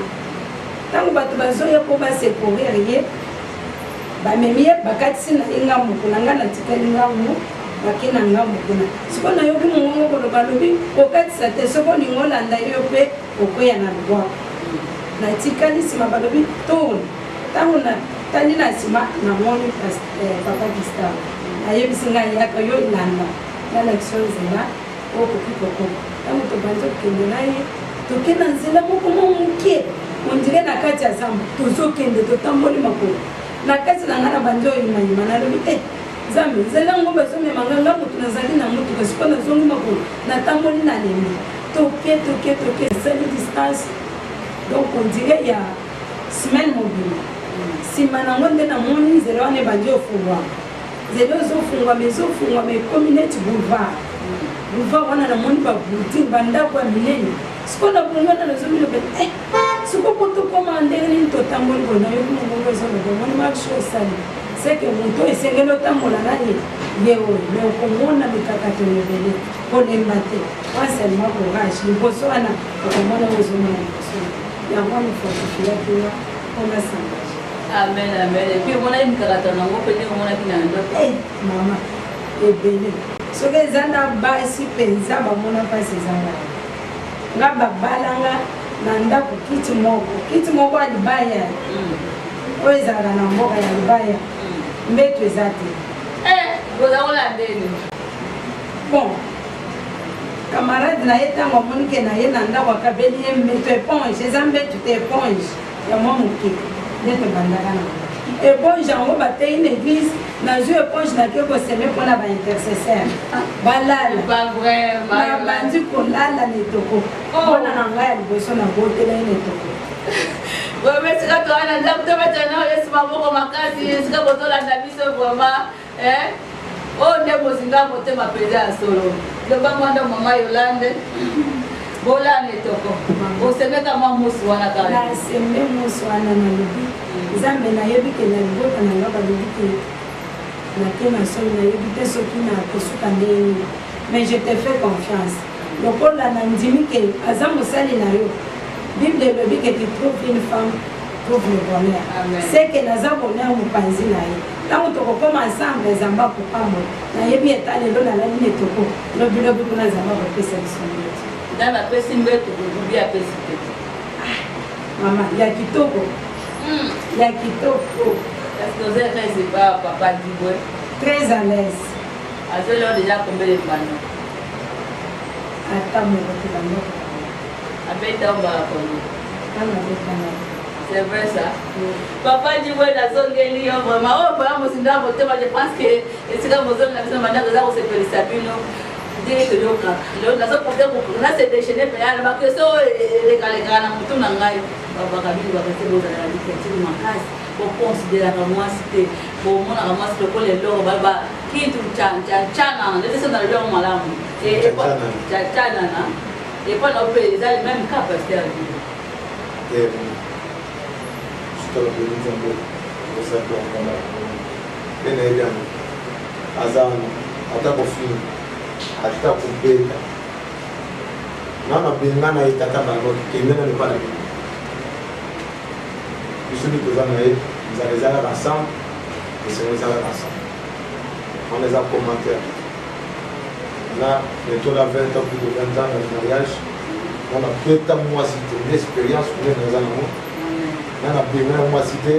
Ntango bato bazoya mpo ba secourir ye, bamemi ye, bakatisi na ye ngambo kuna, ngai natikali ngambo, bake na ngambo kuna. Sikoyo nayoki mongongo koloba, alobi kokatisa te, soki olingi olanda ye yo mpe okweya na lobwaku. Natikali nsima, balobi tourne. Ntango natali na nsima, namoni eh, papa Gustave ayebisi ngai yaka yo landa, nalakisi yo nzela okoki kokoma. Ntango tobandi kokende na ye, toke na nzela moko mwa moke, ondire na kati ya zamba, tozokende totamboli makolo. Na kati na ngai nabandi oyimayima, nalobi eh, Nzambe, nzela yango bazomema ngai, ngai moto nazali na motuka, sikoyo nazongi makolo, natamboli nalembi. Toke toke toke, esali distance donc ondire ya semaine mobimba. Nsima na yango nde namoni nzela wana ebandi ofungwama. Nzela ezofungwama ezofungwama ekomi neti boulevard. Boulevard wana namoni ba building, ba ndako ya minene. Sikoyo na bongo wana nazomiloba eh, sikoyo po tokoma ndenge nini totamboli boye, nayoki mongongo ezoloba omoni marche oyo osali seke moto oyo esengeli otambola na ye ye oyo, me okomona mikakatano ebele, kolemba te, prends seulement courage, liboso wana okomona oyo ozomona liboso yango wana efortifiaki nga mpo na s'engager. Amen, amen. Et puis omonaki mikakatano yango mpe ndenge omonaki na ndoto? Eh, mama, ebele. Soki eza na basi mpenza bamona mpasi eza ngai. Nga babala nga na ndako kiti moko, kiti moko ya libaya oyo ezalaka na mboka ya libaya, mbeto eza te. Eh, boza kolanda ndeni? Bon, camarade na ye ntango amoni ke na ye na ndako akabeli ye mbeto eponge, eza mbeto te, eponge ya mwa moke nde tobandaka na yango. Eponge yango bateyi na eglise, nazwi eponge nake koseme mpo na baintercesseur balala, nabandi kolala na etoko. Mwana na ngai ya liboso nabotela ye na etoko. Vraiment esika toa na ndako tobetela na Yesu maboko makasi esika bozolanda biso vraiment eh? Oyo nde bozinga ya motema mpenza ya solo. Loba mwa ndo mama Yolande. Bolala etoko. Osemeka mwa musu wana kaka. Naseme musu wana nalobi Nzambe nayebi ke na libota na nga balobi ke nake na soni nayebi te soki nakosuka ndenge nini mais je te fais confiance lokola nandimi ke aza mosali na yo Bible elobi ke tu trouves une femme trouve le bonheur c'est que naza bonheur mopanzi na ye ntango tokokoma ensemble Nzambe akopambola nayebi eta lelo nalali na etoko lobi lobi kuna Nzambe akopesa biso mbeto Nzambe apesi mbeto bobubi apesi te ah, mama ya kitoko ya kitoko. Est-ce que vous êtes très pas papa Dibwe? Très à l'aise. Azoli oyo déjà combien de mbano? Ata moko te bandeko. Abeta mbala combien? Nanu abeta ngai. C'est vrai ça? Oui. Papa Dibwe nazongeli yo vraiment. Oyo vraiment mozindo ya motema je pense que esika bozongela biso bandako eza kosepelisa bino ndenge toyokaka. Lelo nazoprofite na se déchaîner mpenza na baquestion oyo elekalekaka na motu na ngai. Babaka bino bakasi bozala na dictature makasi, boconsideraka mwasi te, bomonaka mwasi lokola eloko ba kitu chanana ndete so nalobi yango malamu chanana epa na mpe eza le même cas pasteur Guy. Mpe nayebi yango aza wana ata kofinga ata kobeta nga na benga na ye tata bango kende na lepa na bino biso nde toza na ye nzala ezalaka ensemble esengo ezalaka ensemble wana eza commentaire na bientôt la 20 ans plus de 20 ans na mariage nga na beta mwasi te nde expérience monene naza nango nga na benga na mwasi te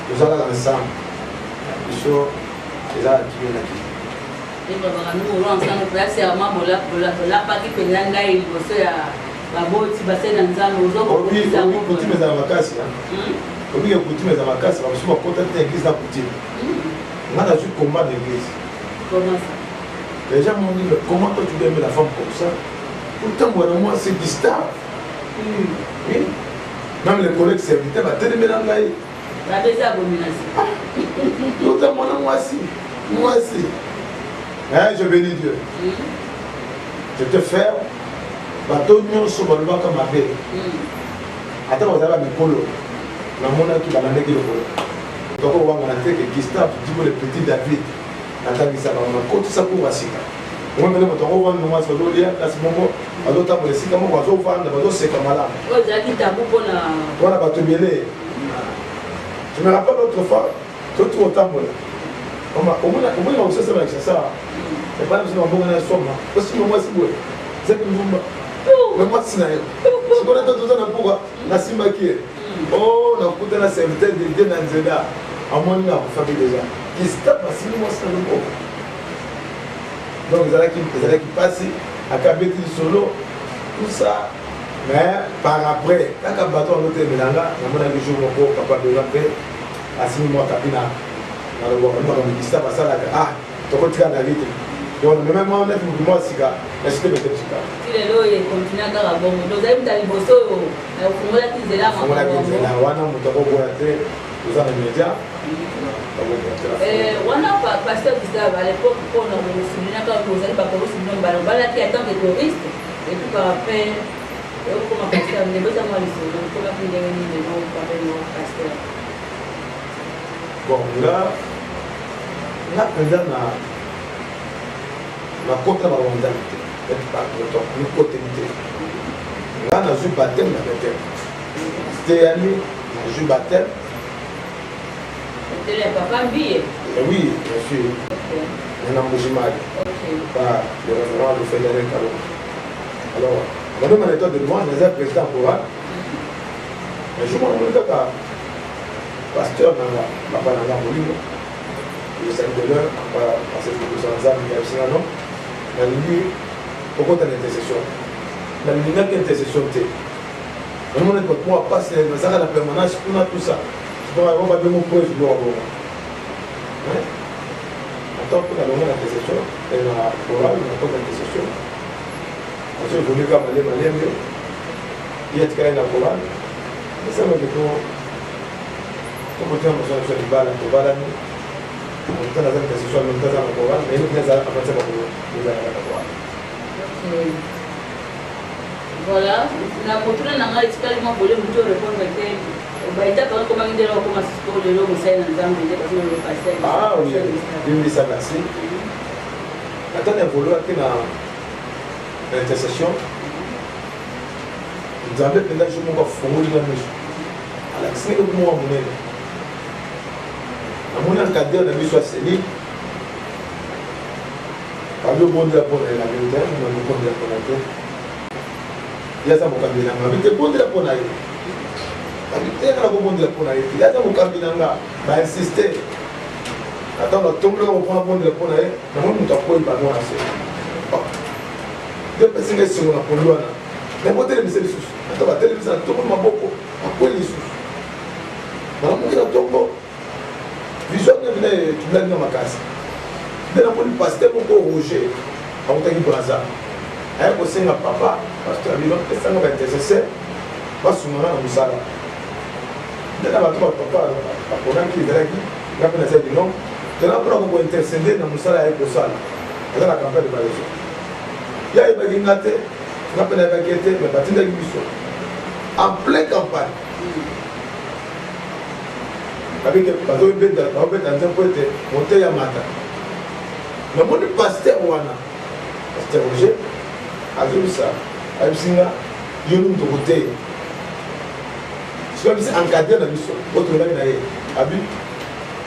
toza kaka ensemble biso eza kimia na kimia Ebabaka nous roulons ensemble mpenza serment bolapaki mpenza ngai liboso ya baboti basali na Nzambe ozo kokokisa yango. Coutume ezala makasi obike coutume eza makasi bamosusu bakota te na église na coutume nga nazwi combat na église. Comment ça? Les gens m'ont dit, mais comment toi tu peux aimer la femme comme ça? Pourtant, moi, moi c'est Gustave. Oui. Même les collègues serviteurs, batelemela ngai. Babeti abomination. Tota mwana mwasi, mwasi. Hein, je bénis Dieu. Je te ferme. Bato nyonso balobaka mabe. Ata bazala mikolo. Namonaki balandaki lokolo. Toko wangana te ke Gustave Djibo le petit David natangisa bango nakotisa cours ya sika. Omoni mpenza moto yango ovanda mwasi bazolia place moko bazotambola esika moko bazovanda bazoseka malamu. Oyo ezalaki tabu mpona wana bato ebele. Je me rappelle l'autre fois toti kotambola omoni bakosasa na Kinshasa epai biso na mabongo na soma osimba mwasi boye ezaki ndumba me mwasi na yo sikoyo nata toza na mpoka nasimbaki ye o oh, nakuta na serviteur de Dieu na nzela amoni nga akufaki deja Gustave asimbi mwasi na loboko donc ezalaki ezalaki mpasi akabeti lisolo tout ça mais par après kaka bato yango telemela nga namonaki jour moko papa bela mpe asimbi mwa kapi na na loboko makambo Gustave asalaka ah tokotika na vie te donc meme mwa neti motu mwa sika na site bete sika ti lelo ekontinua kaka bongo tozali moto ya liboso oyo ofungolaki nzela ofungolaki nzela wana moto akoboya te oza na media eh, wana pasteur Gustave à l'époque mpona kosulina kaka kozali bakorisi bino mbala obalaki en tant que choriste et puis par après okoma pasteur nde bota mwa lisolo okomaki ndenge nini no papa no pasteur bon nga nga mpenza na nakota balondani te neti bato mikoteli te nga nazwi bateme na beteme teyami nazwi bateme papa mbiye eh oui bien sûr okay. na mbujimali okay. par le révérend le fédéral kalo alors madame na état de louange naza président choral un jour namoni kaka pasteur na nga papa na nga molimo ezali de l'heure parce que liboso ya nzambe ayebisi nga non nalingi okota na intercession nalingaki intercession te namonaki bato mwa pasi nazalaka na permanence kuna tout ça yango babengo preuve biloko bongo ata mpe nalonga na intercession na oral nakota intercession nazo évolue kaka malembe malembe ye atikali na chorale esalaki to tokotina mosala biso ya libala tobalani moto naza intercession moto aza na chorale mais ye mpe aza amatisa makolo ezalaka na chorale. Voilà, na kotuna na ngai etikali mwa bole moto orépondre te baetape yango ekomaki nde okoma sikoyo lelo mosali na nzambe nde kasi lelo pasteur. Ah oui, limbisa merci. Ata na evoluaki na intercession nzambe mpenza jour moko afongoli nga miso alakisi nga eloko moko ya monene namoni encadreur na biso ya cellule babi obondela mpo na ye nabi te nabondela mpo na te ye aza mokambi na nga abi te bondela mpo na ye abi te nga nakobondela mpo na ye te ye aza mokambi na nga bainsiste ata natomboli yango mpona bondela mpo na ye namoni moto akwei bango na se nde epesi nga esengo na pondu wana me botelemisa lisusu ata batelemisa na tomboli maboko akwei lisusu nalamuki na ntongo vision nde bina etulaki nga makasi nde namoni paster moko roger akutaki braza aye kosenga papa paster abino esanga baintercesseur basunga nga na mosala nde na bato bapapa baponaki ezalaki nga mpe nazali non tona mpona kokointercede na mosala aye kosala aza na campagne de baleso ye ayebaki nga te nga mpe nayebaki ye te me batindaki biso en plein campagne babike bazobeta bazobeta nzembo ete moteya mata namoni paster wana paster roger azobisa ayebisi nga yo nini tokoteya soki abisi encadre na biso oyo tolobaki na ye abi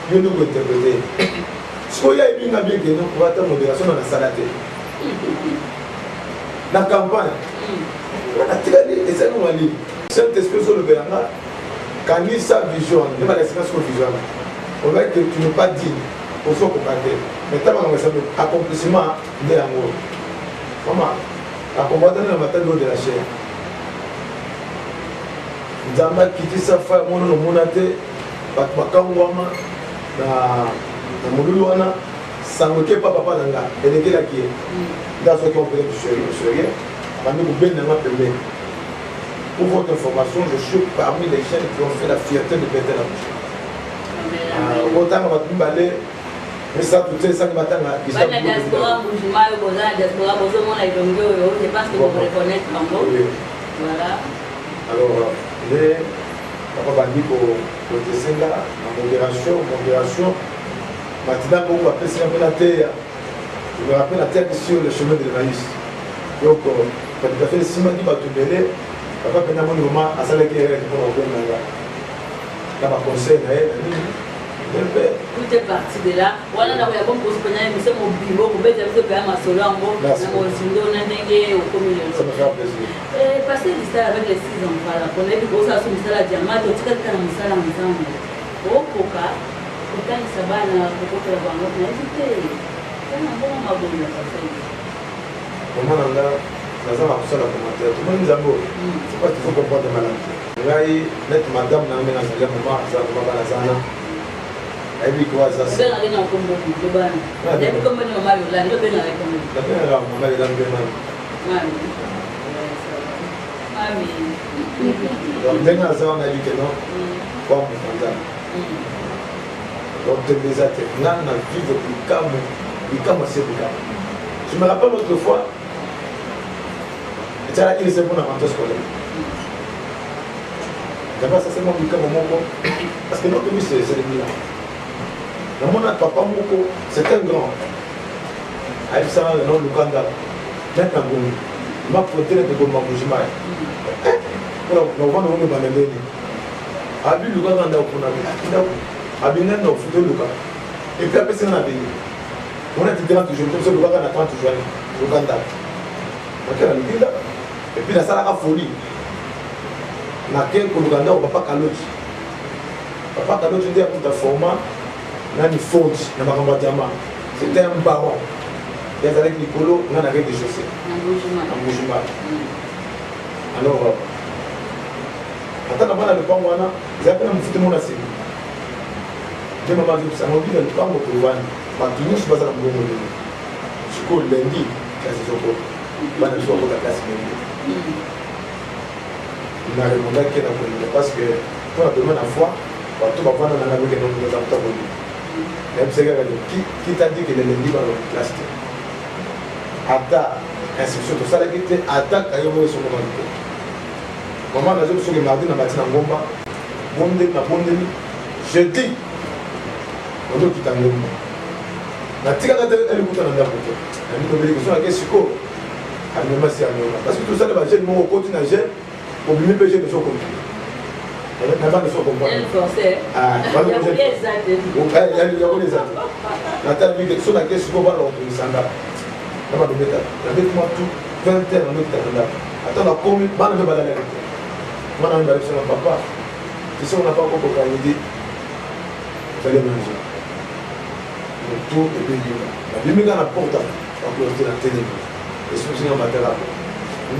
yo nde kointerprete ye sikoyo ye ayebi nga bien keno ata modération na nasala te na campagne nga natikali ezali malili saint esprit ozolobela nga kanisa vision wana nde balakisi nga sikoyo vision wana olobaki ke tu n'es pas digne ozokoka te mais ntango makambo esami accomplissement nde yango mama akombatani na matadi oyo de la chair nzambe akitisa fa ya mono nomona te bato bakangwama na, na molulu wana sango eke pa papa na nga elekelaki ye nde azwaki yango mpenza du sérieux abandi kobenda nga pembeni pour votre information je suis parmi les jeunes qui ont fait la fierté de Bethel Abuja okotanga bato mibale misato te esangi batanga bana diaspora mbujima oyo boza na diaspora bozomona elongi oyo je pense que bokoreconnaitre bango voilà alors nde. Papa bandi kodresse nga na modération, modération. Matina moko bapesi nga mpe nateya. Je me rappelle nateyaki sur le chemin de l'Emmaüs. Donc, prédication esimbaki bato ebele. Papa mpe namoni vraiment asalaki erreur mpona kobenga nga na baconseil na ye na nini. Tout est parti de là. Wana na koya bongo kosi pena émission mobimbo kobeta biso pe masolo yango na mozindo na ndenge okomi lelo. Ça me fait plaisir. Eh passer l'histoire avec les six enfants là. On a vu kosa so misala diamant otika kaka na mosala nzambe. Okoka kotangisa bana kokotela bango nayebi te. Tana mbongo mabongo ya passer. Maman na nga naza na kosala commentaire tomoni nzambe oyo c'est pas toujours comprendre malamu te ngai net madame na ndenge azali ya mama aza mama bana aza na nayebi ko aza nabengaka mama yolande mpe mami donc ndenge aza wana nayebi ke non kwa moto nzambe donc tembe eza te nga na vivre likambo likambo ase likambo. Je me rappelle l'autre fois ezalaki lise mpona rentrée scolaire, nzambe asase mwa likambo moko parce que notre vie c'est le miracle. Namona papa moko, c'est un grand, ayebisaka no luka ndako neti na ngongi mapote neti gomba mujimai mpona nakovanda ngo mibanda ndeni abi lukaka ndako mpona ndako abengani na ofuta oluka epuis apesi nga na beni wana ti 30 jours biso lukaka na 30 jours luka ndako nake naluki ndako epuis nasalaka folie nake koluka ndako papa kaloti papa kaloti nde akuta format nani forge na makambo ya diamant, c'était un baron ye azalaki likolo nga na rez de chaussée na Mbujimayi. Alors ata na bana lopango wana ezali mpe na mofuti mona nsima nde mama azobisa ngo bina lopango tovandi bato nyonso baza na mbongo nini sikoyo lundi classe ezokota bana biso bakota classe lundi. Na répondaki na kolinga parce que mpo na domaine ya foi bato bavanda na ngai bokende moto aza moto akolinga nayebisaki kaka qui t'a dit que le lundi bana baki classe te ata inscription tosalaki te ata kaye moko esokomaki te. Mama nazoki soki mardi na bati na ngomba bondeli na bondeli jeudi ozokita ngomba natikaka te elikuta na ndako te na mitobeli question nake sikoyo amema si amema parce que tosala ba jeune moko okoti na jeune obimi mpe jeune ozokomi na bana so comprendre yakoli eza te natali mike so nake sikoyo bana bakotungisa nga na balobeta nabeti mwa tout 20 heures nalokita na ndako ata nakomi bana mpe balalaki te mwana mpe balebisanga papa tu sais on n'a pas encore validé fallait manger moto ebengi nga nabimi nga na porte bakulote na telemi esuki nga matala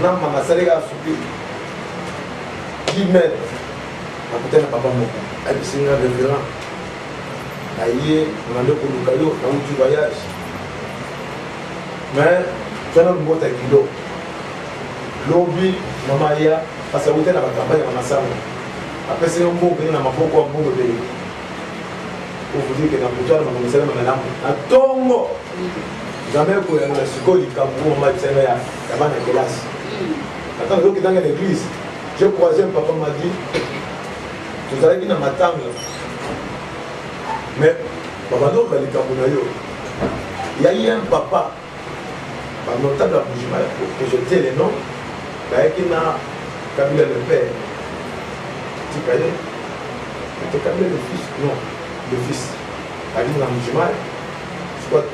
nama nasali kaka suki 10 mètres nakutani na papa moko ayebisi nga révérend aye nabandi koluka yo nauti voyage mais twana mbota kilo lobi mama aya parce auti na bacampagne ya masango apesi nga mbongo pene na maboko ya mbongo ebele pour vous dire que na butu wana makambo esalema malamu na ntongo nzambe ekoyanola sikoyo likambo oyo mama ayebisaki nga ya bana kelasi. Ata nazokendanga na église, j'ai croisé un papa m'a dit tozalaki na matanga mais babanda oloba likambo na yo ya ye un papa banotable ya Mbujimayi que je tie le nom bayaki na Kabila le père tika ye ete Kabila le fils non le fils bayaki na Mbujimayi soit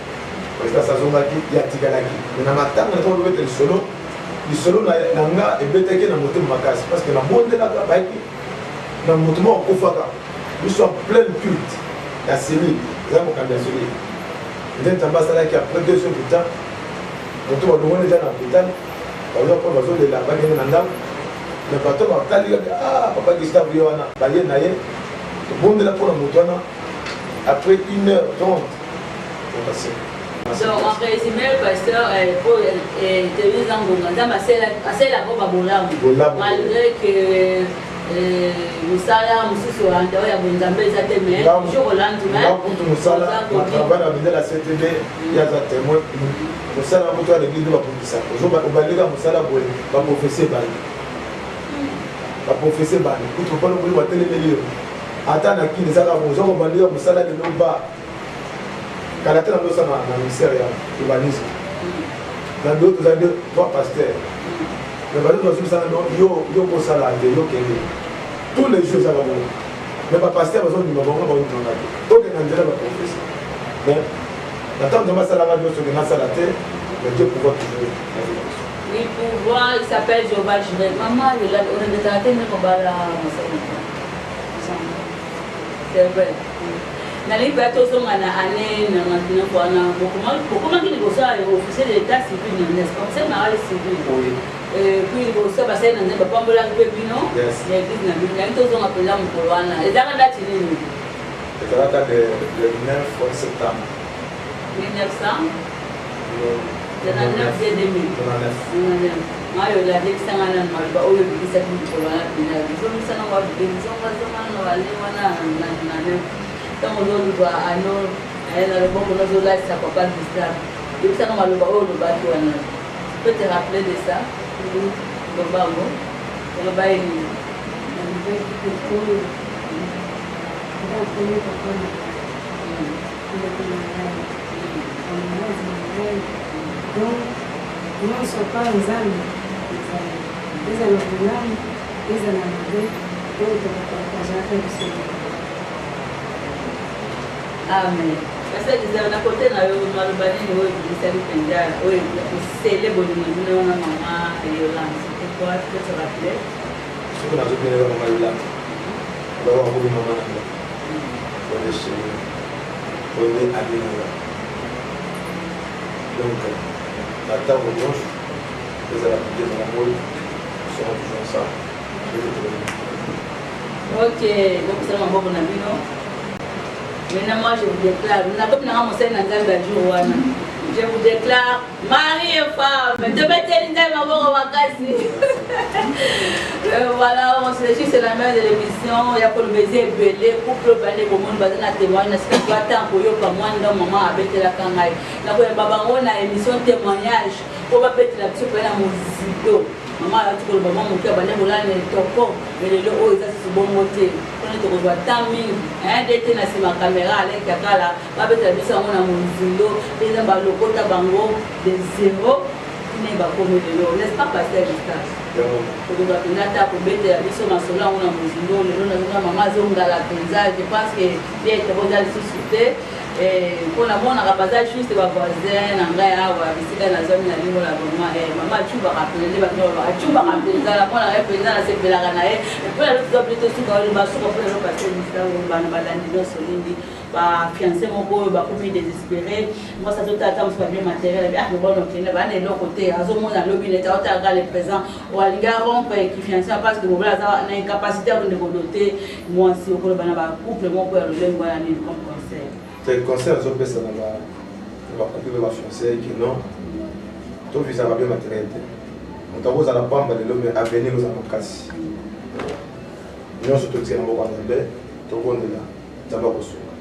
président azongaki ye atikalaki mais na matanga ntango lobeta lisolo lisolo na nga ebetaki na motema makasi parce que nabondelaka bayaki na moto moko akufaka biso en pleine culte ya cellule eza mokambi ya cellule nde nzambe asalaki après 2 heures du temps moto balongoli eza na hôpital baza mpo bazolela bakende na ndako mais bato batali kaka ah papa Gustave ye wana baye na ye tobondela mpo na moto wana après 1 heure 30 okase. Donc en résumé, pasteur, pour Théoïse Ngonga, Nzambe asalelaka ba bolamu. Malgré que mosala mosusu en dehors ya bonzambe eza te mais jour au lendemain kutu mosala na travail na bendela CTB ye aza témoin mosala kutu ya l'église nde babundisaka obandika mosala boye baprofesi ebandi. Baprofese bani kutu papa lomoli batelemeli yo ata na kini ezaka oza kobandela mosala lelo ba kala te na ndosala na ministère ya urbanisme na biro toza de trois pasteurs mais bato bazobisana no yo yo kosala te yo kende tous les jours ezaka bongo mais bapasteur bazondima bango baondimanga te tokenda nzela baprofese mais na ntango nzambe asalaka nyonso ke nasala te mais dieu pouvoir toujours na vie na biso. Il pouvoir, il s'appelle Jehovah Jireh. Maman, on regrettera te kobala mosali. C'est vrai. Nalingi mpenza tozonga na année 99 wana bokomaki liboso ya officier de l'état civil n'est-ce pas officier mariage civil puis liboso basali na nzambe bapambolaki mpe bino na église na bino. Nalingi tozonga mpenza mokolo wana. Ezalaka date nini? Ezalaka le 9 septembre 1900 99 2000. Mayo ladekisanga nanu maloba oyo ebikisaki mokolo wana mpenza. Ezongisa nango zonga zonga nano ale wana na ntango ozoluba ano na loboko nazolatisa papa Gustave. Yebisanga maloba oyo olobaki wana. Tu peux te rappeler de ça? Loba yango. Oloba ye nini? Nalobaki kokoyo nga akomi papa na ngai, ndeko na ngai, camarade na ngai, donc nyonso pa Nzambe ezali, ezala bolamu, ezala mabe, oyo tokopartageaka biso moko. Amen. Pasteur Gisèle, na kote na yo maloba nini oyo ebimisaki mpenza oyo kosele bolingo bino na mama Yolande? C'était quoi? Tu peux te rappeler? Soki nazobengaka mama Yolande, aloko akomi mama na nga, onde chéri, onde ami na nga. Donc na ntango nyonso, ezala butu, ezala moi, nous serons toujours ensemble. Ok, bopesana maboko na bino. Maintenant, moi, je vous déclare, nakomi nanga mosali na Nzambe ya jour wana. Je vous déclare mari et femme. Tobeteli Nzambe maboko makasi. Voilà, on se juste la main de l'émission. Ya koloba eza ebele, couple bande bomoni baza na témoignage na sika twa temps koyoka mwa ndo mama abetelaka ngai. Nakoyamba bango na émission témoignage mpo babetela biso mpe na mozindo. Mama ayaki koloba mwa moke abandi kolala na etoko, me lelo oyo eza susu bongo te. Mpona tokozwa temps mingi nde te na nsima kamera Alain Kakala babetela biso yango na mozindo mpe nzambe alokota bango de zero tine bakomi lelo, n'est-ce pas pasteur Gustave? Tokozwa mpenza ata kobetela biso masolo yango na mozindo. Lelo nazonga mama azongala mpenza, je pense que bien etoko eza lisusu te mpo namonaka baza juste bavoisin na ngai awa bisika nazwami na limbola. Vraiment mama acubaka mpenza nde bato acubaka mpenza, namonaka ye mpenza, nasepelaka na ye. Mpo na toza bino tosuka oyo basuka mpo lelo pasteur Gustave, bana balandi nyonso nini, bafiancé moko oyo bakomi désespéré, mwasi azotala ata mosu babien matériel abi ah mobali okende bana eloko te, azomona lobi nete aotalaka le présent, oalingi arompre kifiancé parce que mobali aza na incapacité ya kende kodote mwasi. Okoloba na bacouple moko ya lolenge wana nini comme conseil? Te, conseil azopesa na bacouple mpe bafiancé ke non, tovisaka bien matériel te. Moto akozala pamba lelo, mais avenir ozala makasi. Nyonso totika na moko ya Nzambe, tokondela Nzambe akosunga.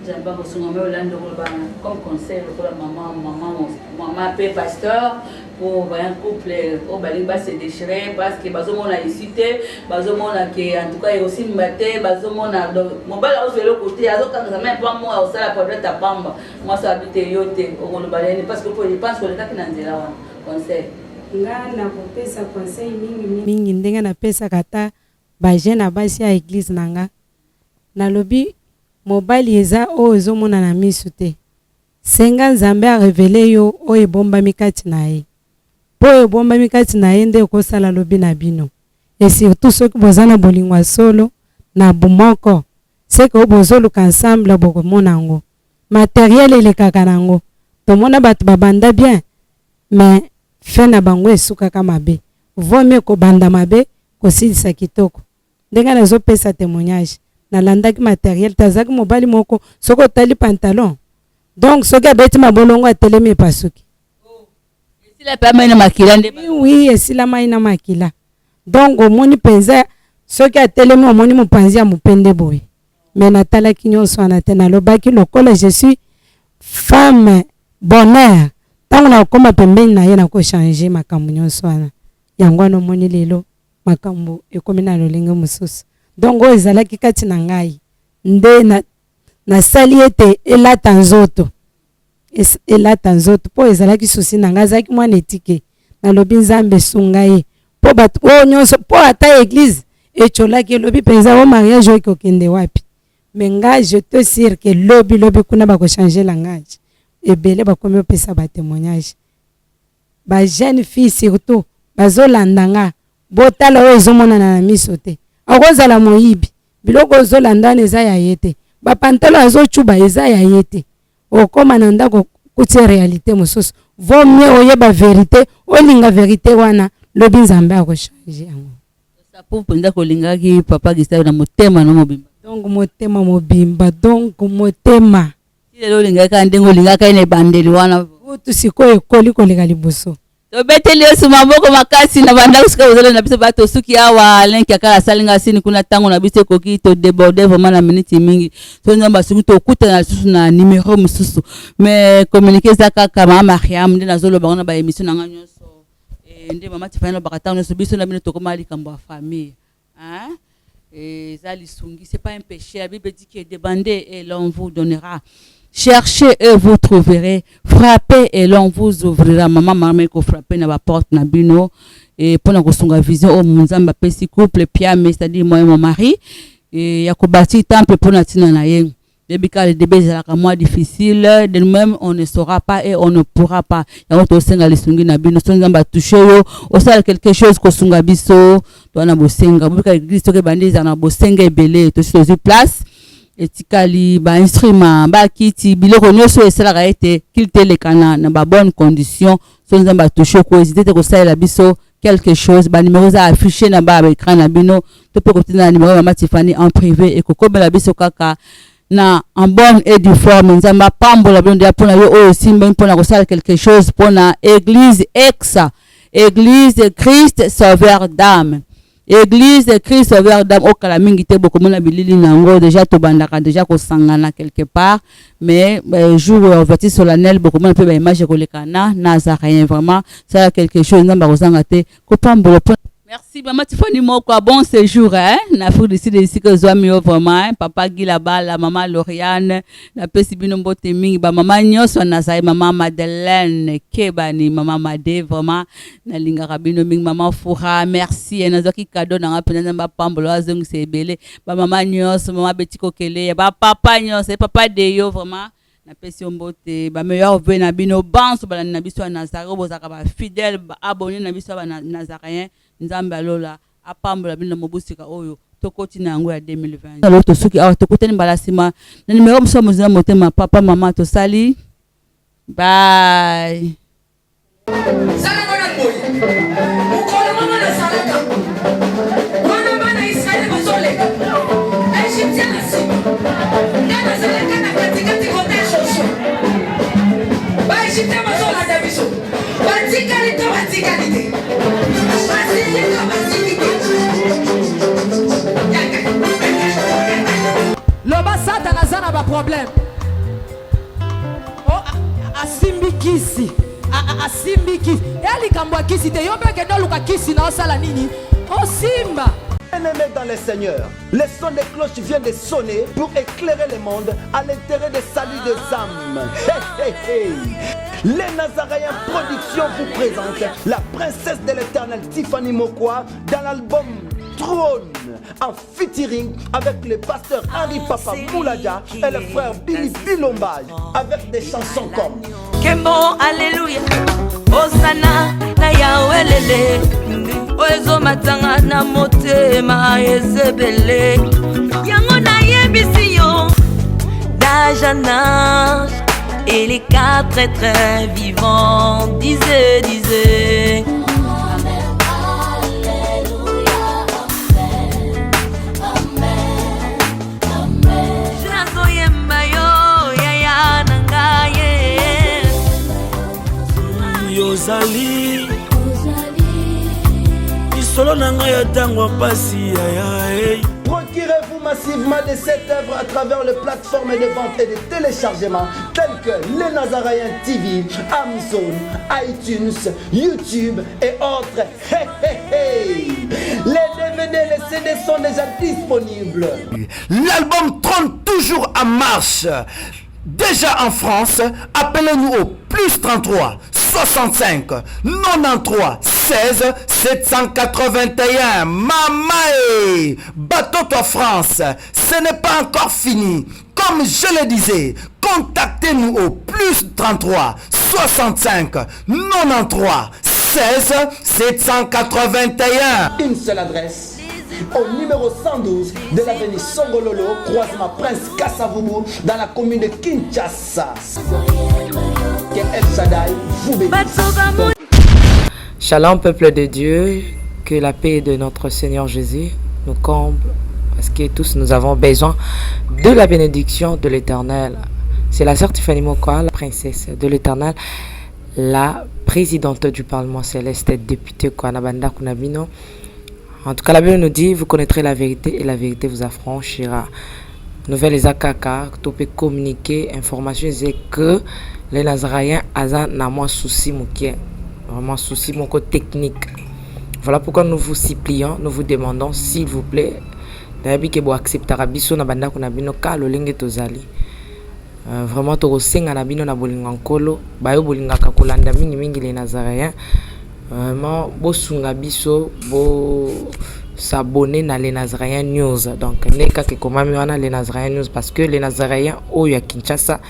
Nzambe akosunga. Me olandi okoloba comme conseil lokola mama mama mama mpe pasteur pour un couple oyo balingi base déchirer parce que bazomona issue te, bazomona ke en tout cas ekosimba te, bazomona mobali azozwa eloko te, azokangisa mai mpo moko akosala problème ta pamba, mwasi abi te, yo te, okoloba nini? Parce que je pense kolekaki na nzela wana. Conseil? Nga nakopesa conseil mingi mingi ndenge napesaka ata bajeune na basi ya église na nga. Nalobi mobali eza oyo ezomona na misu te. Senga Nzambe a reveler yo oyo ebombami kati na ye. Po oyo ebombami kati na ye nde ekosala lobi na bino. Et surtout soki boza na bolingo ya solo na bomoko, ce que oyo bozoluka ensemble bokomona yango. Materiel elekaka na yango. Tomona batu babanda bien mais fin na bango esukaka mabe. Vaut mieux kobanda mabe kosilisa kitoko. Ndenge nazo pesa temoignage, nalandaki materiel te, azalaki mobali moko soki otali pantalon, donc soki abeti mabolongo atelemi epasuki. Esila pe mai na makila nde. Oui, esila mai na makila. Donc omoni penza soki atelemi omoni mopanzi ya mopende boye. Mais natalaki nyonso wana te, nalobaki lokola je suis femme bonheur, ntango nakokoma pembeni na ye nako changer makambo nyonso wana. Yango wana omoni lelo. Makambo ekomi na lolenge mosusu. Donc oyo ezalaki kati na ngai nde na nasali ete elata nzoto. Elata nzoto mpo ezalaki souci na ngai, azalaki mwana etike. Nalobi Nzambe sunga ye mpo bato oyo nyonso, mpo ata eglise etsholaki elobi mpenza o mariage oyo ekokende wapi. Mais ngai je te sur que lobi lobi kuna bako changer langage. Ebele bakomi opesa ba temoignage. Ba jeunes filles surtout bazo landa nga botala oyo ezo monana na miso te akozala moyibi biloko ozo landa wana eza ya ye te ba pantalon azo tshuba eza ya ye te okoma na ndako okuti realite mosusu vaut mieux oyeba verite olinga verite wana lobi nzambe ako changer yango. Ça prouve mpenza kolingaki papa Gustave na motema no mobimba. Donc motema mobimba donc motema. Ti lelo olingaki kaka ndenge olingaka ye na ebandeli wana. Kutu sikoyo ekoli koleka liboso. Tobeteli Yesu maboko makasi na bandako sika bozali na biso ba tosuki awa Alain Kiakala asali nga sini kuna ntango na biso ekoki to déborde vraiment na minute mingi so nzambe asungi tokutana lisusu na numero mosusu mais communiqué eza kaka mama Mariam nde nazoloba ngo na ba émission na nga nyonso eh, nde mama Tifani alobaka ntango nyonso biso na bino tokoma likambo ya famille Hein? Eza lisungi, c'est pas un péché. La Bible dit que demandez et l'on vous donnera. Cherchez et vous trouverez. Frappez et l'on vous ouvrira. Maman Marme ko frapper na ba porte na bino et pona ko sunga vision au Nzambe apesi couple piame, c'est-à-dire moi et mon mari et ya ko bâtir temple pona tina na ye. Yebi kaka le debut ezalaka mwa difficile, de nous-mêmes on ne saura pas et on ne pourra pas. Yango tosenga lisungi na bino, soki Nzambe a touche yo, osala quelque chose kosunga biso, toza na bosenga. Bobika eglise soki ebandi ezala na bosenga ebele, tosi tozwi place etikali ba instruments, ba kiti, biloko nyonso esalaka ete culte elekana na ba bonnes conditions. Soki Nzambe a touche yo, ko hésiter te kosalela biso quelque chose ba numéro eza affiché na ba écran na bino to pe kotinda na numéro ya mama Tiffany en privé ekokomela biso kaka na en bonne et due forme nzambe apambola bino deja mpona yo oyo osimbami mpona kosala quelque chose mpona église exa église Christ sauveur d'âme église Christ sauveur d'âme okala mingi te bokomona bilili na yango deja tobandaka deja kosangana quelque part mais euh, jour ya ouverture solennelle bokomona mpe baimage ekoleka na nazaréen vraiment sala quelque chose nzambe akozanga te kopambola mpo Merci maman Tiffany Moko, bon séjour hein na Afrique du Sud esika ozwami yo vraiment hein papa Guy Labala, maman Lauriane napesi bino mbote mingi ba mama nyonso nazali maman Madeleine Kebani maman Made vraiment nalingaka bino mingi maman Fura merci hein nazwaki cadeau na nga mpenza nzambe apambola azongisa ebele ba mama nyonso mama Betty Kokele ba papa nyonso papa Deyo vraiment napesi yo mbote ba meilleur vœux na bino banso balandi na biso ya Nazareth oyo bozalaka ba fidèle ba abonné na biso ya ba Nazaréen Nzambe ya lola apambola bino na mobu sika oyo tokoti na yango ya 2020 alors tosuki awa tokutani mbala nsima na numero mosusu ya mozindo ya motema papa mama tosali bye Sala ngo nanu boye. Mokolo moko nazalaka wana bana Israele bazoleka Egyptien na nsima, nga nazalaka na katikati kote ya Josue. Ba Egyptien bazolanda biso, batikali to batikali te, basili to basili te. Loba satana aza na ba problème. Oh, asimbi kisi asimbi kisi ya likambo ya kisi te yo mpe kende oluka kisi na osala nini osimba Bien-aimés dans le Seigneur, le son des cloches vient de sonner pour éclairer le monde à l'intérêt des saluts des âmes. Hey, hey, hey. Les Nazaréens Productions vous présentent la princesse de l'éternel Tiffany Mokwa dans l'album Trône en featuring avec le pasteur Henri Papa Mouladia et le frère Billy Bilombage avec des chansons comme Kembo, Alléluia, Hosanna, na Yahweh oyo ezomatanga na motema ezebele yango nayebisi yo d'âge en âge et les quatre êtres vivants disaient disaient nazoyemba yo yaya na ngai yozali lisolo na ngai ya ntango ya mpasi yaya hey. Procurez-vous massivement de cette œuvre à travers les plateformes de vente et de téléchargement telles que les Nazaréens TV, Amazon, iTunes, YouTube et autres. Hey, hey, hey. sont déjà disponibles. L'album trône toujours en marche. Déjà en France, appelez-nous au plus 33 65 93 16 781. Mamae, bateau France, ce n'est pas encore fini. Comme je le disais, contactez-nous au plus 33 65 93 16 781. Une seule adresse au numéro 112 de l'avenue Songololo, croisement Prince Kassavoubou, dans la commune de Kinshasa. Que El Shaddai vous bénisse. Shalom peuple de Dieu, que la paix de notre Seigneur Jésus nous comble, parce que tous nous avons besoin de la bénédiction de l'Éternel. C'est la sœur Tiffany Mokwa, la princesse de l'Éternel, la présidente du Parlement céleste, députée Kwanabanda Kunabino. En tout cas, la Bible nous dit, vous connaîtrez la vérité et la vérité vous affranchira. Nouvelle eza kaka to pe communiquer information eza que les Nazaréens aza na mwa souci moke, vraiment souci moko technique. Voilà pourquoi nous vous supplions, nous vous demandons s'il vous plaît, nayebi ke bo acceptaka biso na bandako na bino ka lolenge tozali. Euh, vraiment tokosenga na bino na bolingo ya nkolo bayo bolingaka kolanda mingimingi les nazaréens vraiment bosunga biso bo s'abonner na les nazaréens news donc nde kaka ekomami wana les nazaréens news parce que les nazaréens oyo ya kinshasa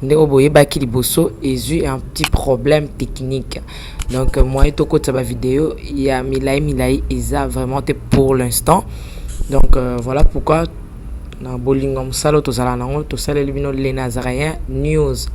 nde oyo boyebaki liboso ezwi un petit problème technique donc moyen tokotisa bavideo ya milai milai eza vraiment te pour l'instant donc euh, voilà pourquoi na bolingo ya mosala oyo tozala nango tosaleli bino les nazaréens news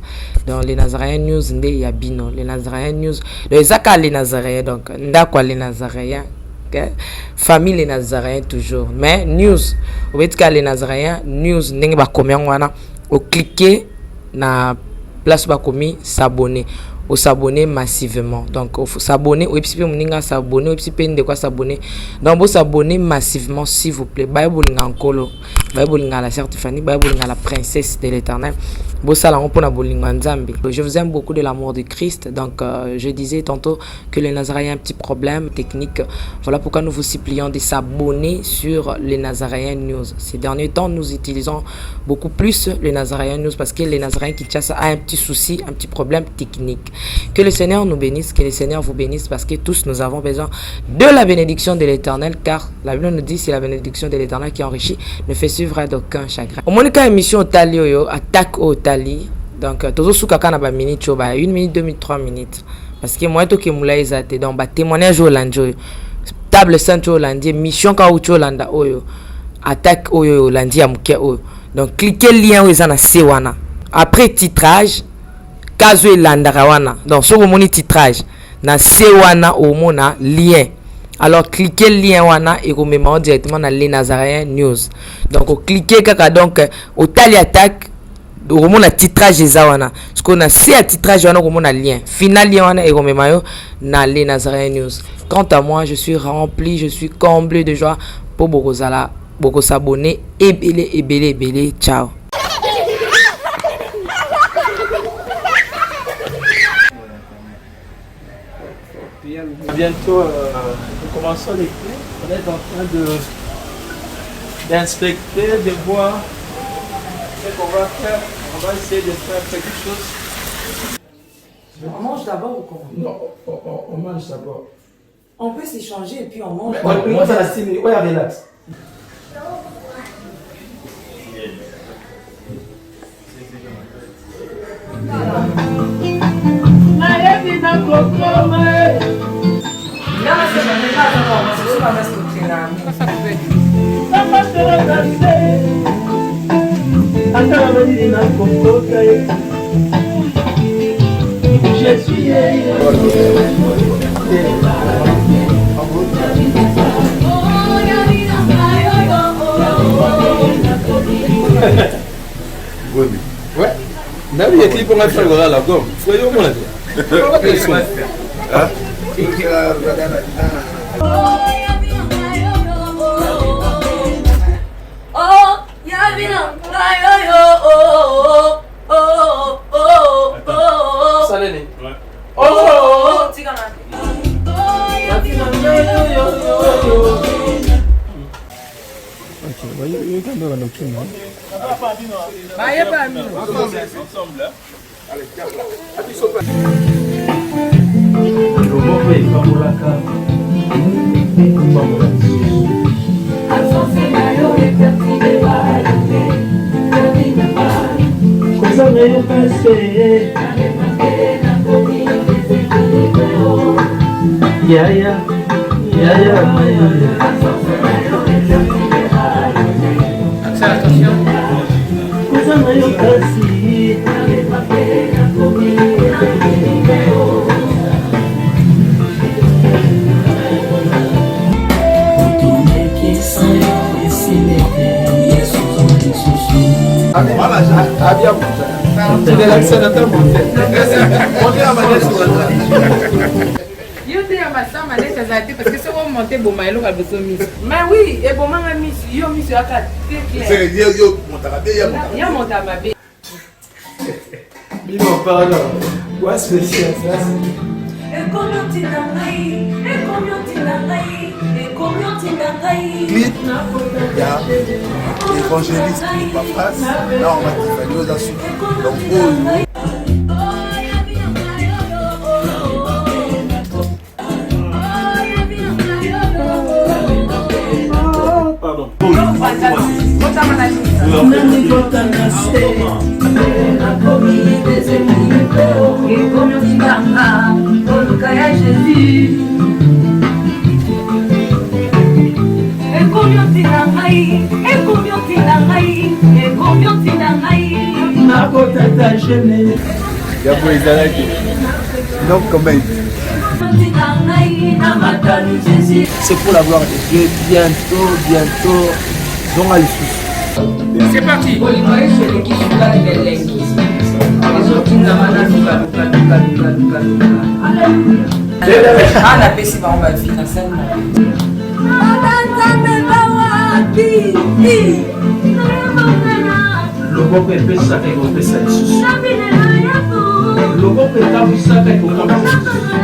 donc les nazaréens news nde ya bino les nazaréens news donc eza kaka les nazaréens donc ndako ya les nazaréens okay? famille les nazaréens toujours mais news obeti kaka les nazaréens news ndenge bakomi yango wana oclique na place bakomi s'abonner osabonner massivement donc s'abonner oyebisi mpe moninga s'abonner oyebisi mpe ndeko asabonner donc bosabonner massivement s'il vous plaît baye bolinga nkolo baye bolinga la sœur Tiffany baye bolinga la princesse de l'éternel bosala yango mpona bolingo ya nzambe je vous aime beaucoup de l'amour de Christ donc euh, je disais tantôt que les Nazaréens un petit problème technique voilà pourquoi nous vous supplions de s'abonner sur les Nazaréens News ces derniers temps nous utilisons beaucoup plus les Nazaréens News parce que les Nazaréens Kinshasa a un petit souci, un petit problème technique. Que le Seigneur nous bénisse, que le Seigneur vous bénisse parce que tous nous avons besoin de la bénédiction de l'Éternel car la Bible nous dit c'est la bénédiction de l'Éternel qui enrichit, ne fait suivre d'aucun chagrin. Au moins quand émission otali oyo, attaque otali. Donc tozo suka kana ba minutes ba 1 minute, 2 minutes, 3 minutes parce que moi toke mulayi eza te donc ba témoignage olandi oyo table sainte oyo olandi mission ka uti olanda oyo attaque oyo olandi ya moke oyo donc cliquez lien oyo eza na se wana après titrage kazo elandaka wana donc soki omoni titrage na se wana omona lien alors cliquez lien wana ekomema yo directement na les nazaréens news donc oclique kaka donc otali attaque okomona titrage eza wana sikoyo na se ya titrage wana okomona lien final lien wana ekomema yo na les nazaréens news quant à moi je suis rempli je suis comblé de joie mpo bokozala bokosabone ebele ebele ebele ciao Bientôt, euh, nous commençons l'été. On est en train de d'inspecter, de voir ce qu'on va faire. On va essayer de faire quelque chose. On mange d'abord ou comment Non, on, on, on mange d'abord. On peut s'échanger et puis on mange. Mais, moi, ça la signe. Ouais, relax. nayebi nakokoma ata namalili nakokota ye je suis Boni. Ouais. Nabi ya clip nga frère kolala comme. Frère yo mona te. Hein? Oh, yabina, yo yo, oh, oh, oh, oh, oh. Salene. Ouais. Oh, oh, oh. Tika na. Yo, yo, yo, yo. Loboko epambolaka ekopambola lisusu. Kozanga yo pasi. Yaya, yaya, yaya. Kozanga yo pasi. Yo nde ya masama neti azala te parce que soki omonte eboma eloko ya liboso miso. Mais oui, ebomanga miso, yo miso yaka très clair. Yo montaka be, ya montaka mabe. Bino pardon. Wa spécial ça. Ekomi otinda ngai, ekomi otinda ngai, ekomi otinda ngai. Clip ya évangéliste Epafras na Mama Tiffany oza suki donc oyo. Pardon. Ekomi otinda ngai, ekomi otinda ngai, ekomi otinda ngai. Nakotata gene. Ya boye ezalaki no comment. C'est pour la gloire de Dieu. Bientôt, bientôt, zonga lisusu. C'est parti. Bolingo yesu eleki sukali na elengi ezotindama na luka luka luka luka luka luka Ah, napesi bango bavi na sali mabe. Nzambe bawapi? Loboko epesaka ekopesa lisusu. Loboko etambwisaka ekotambwisa lisusu.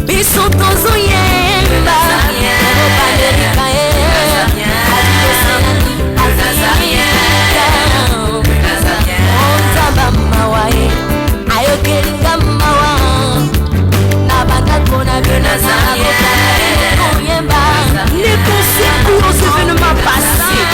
Biso tozoyemba.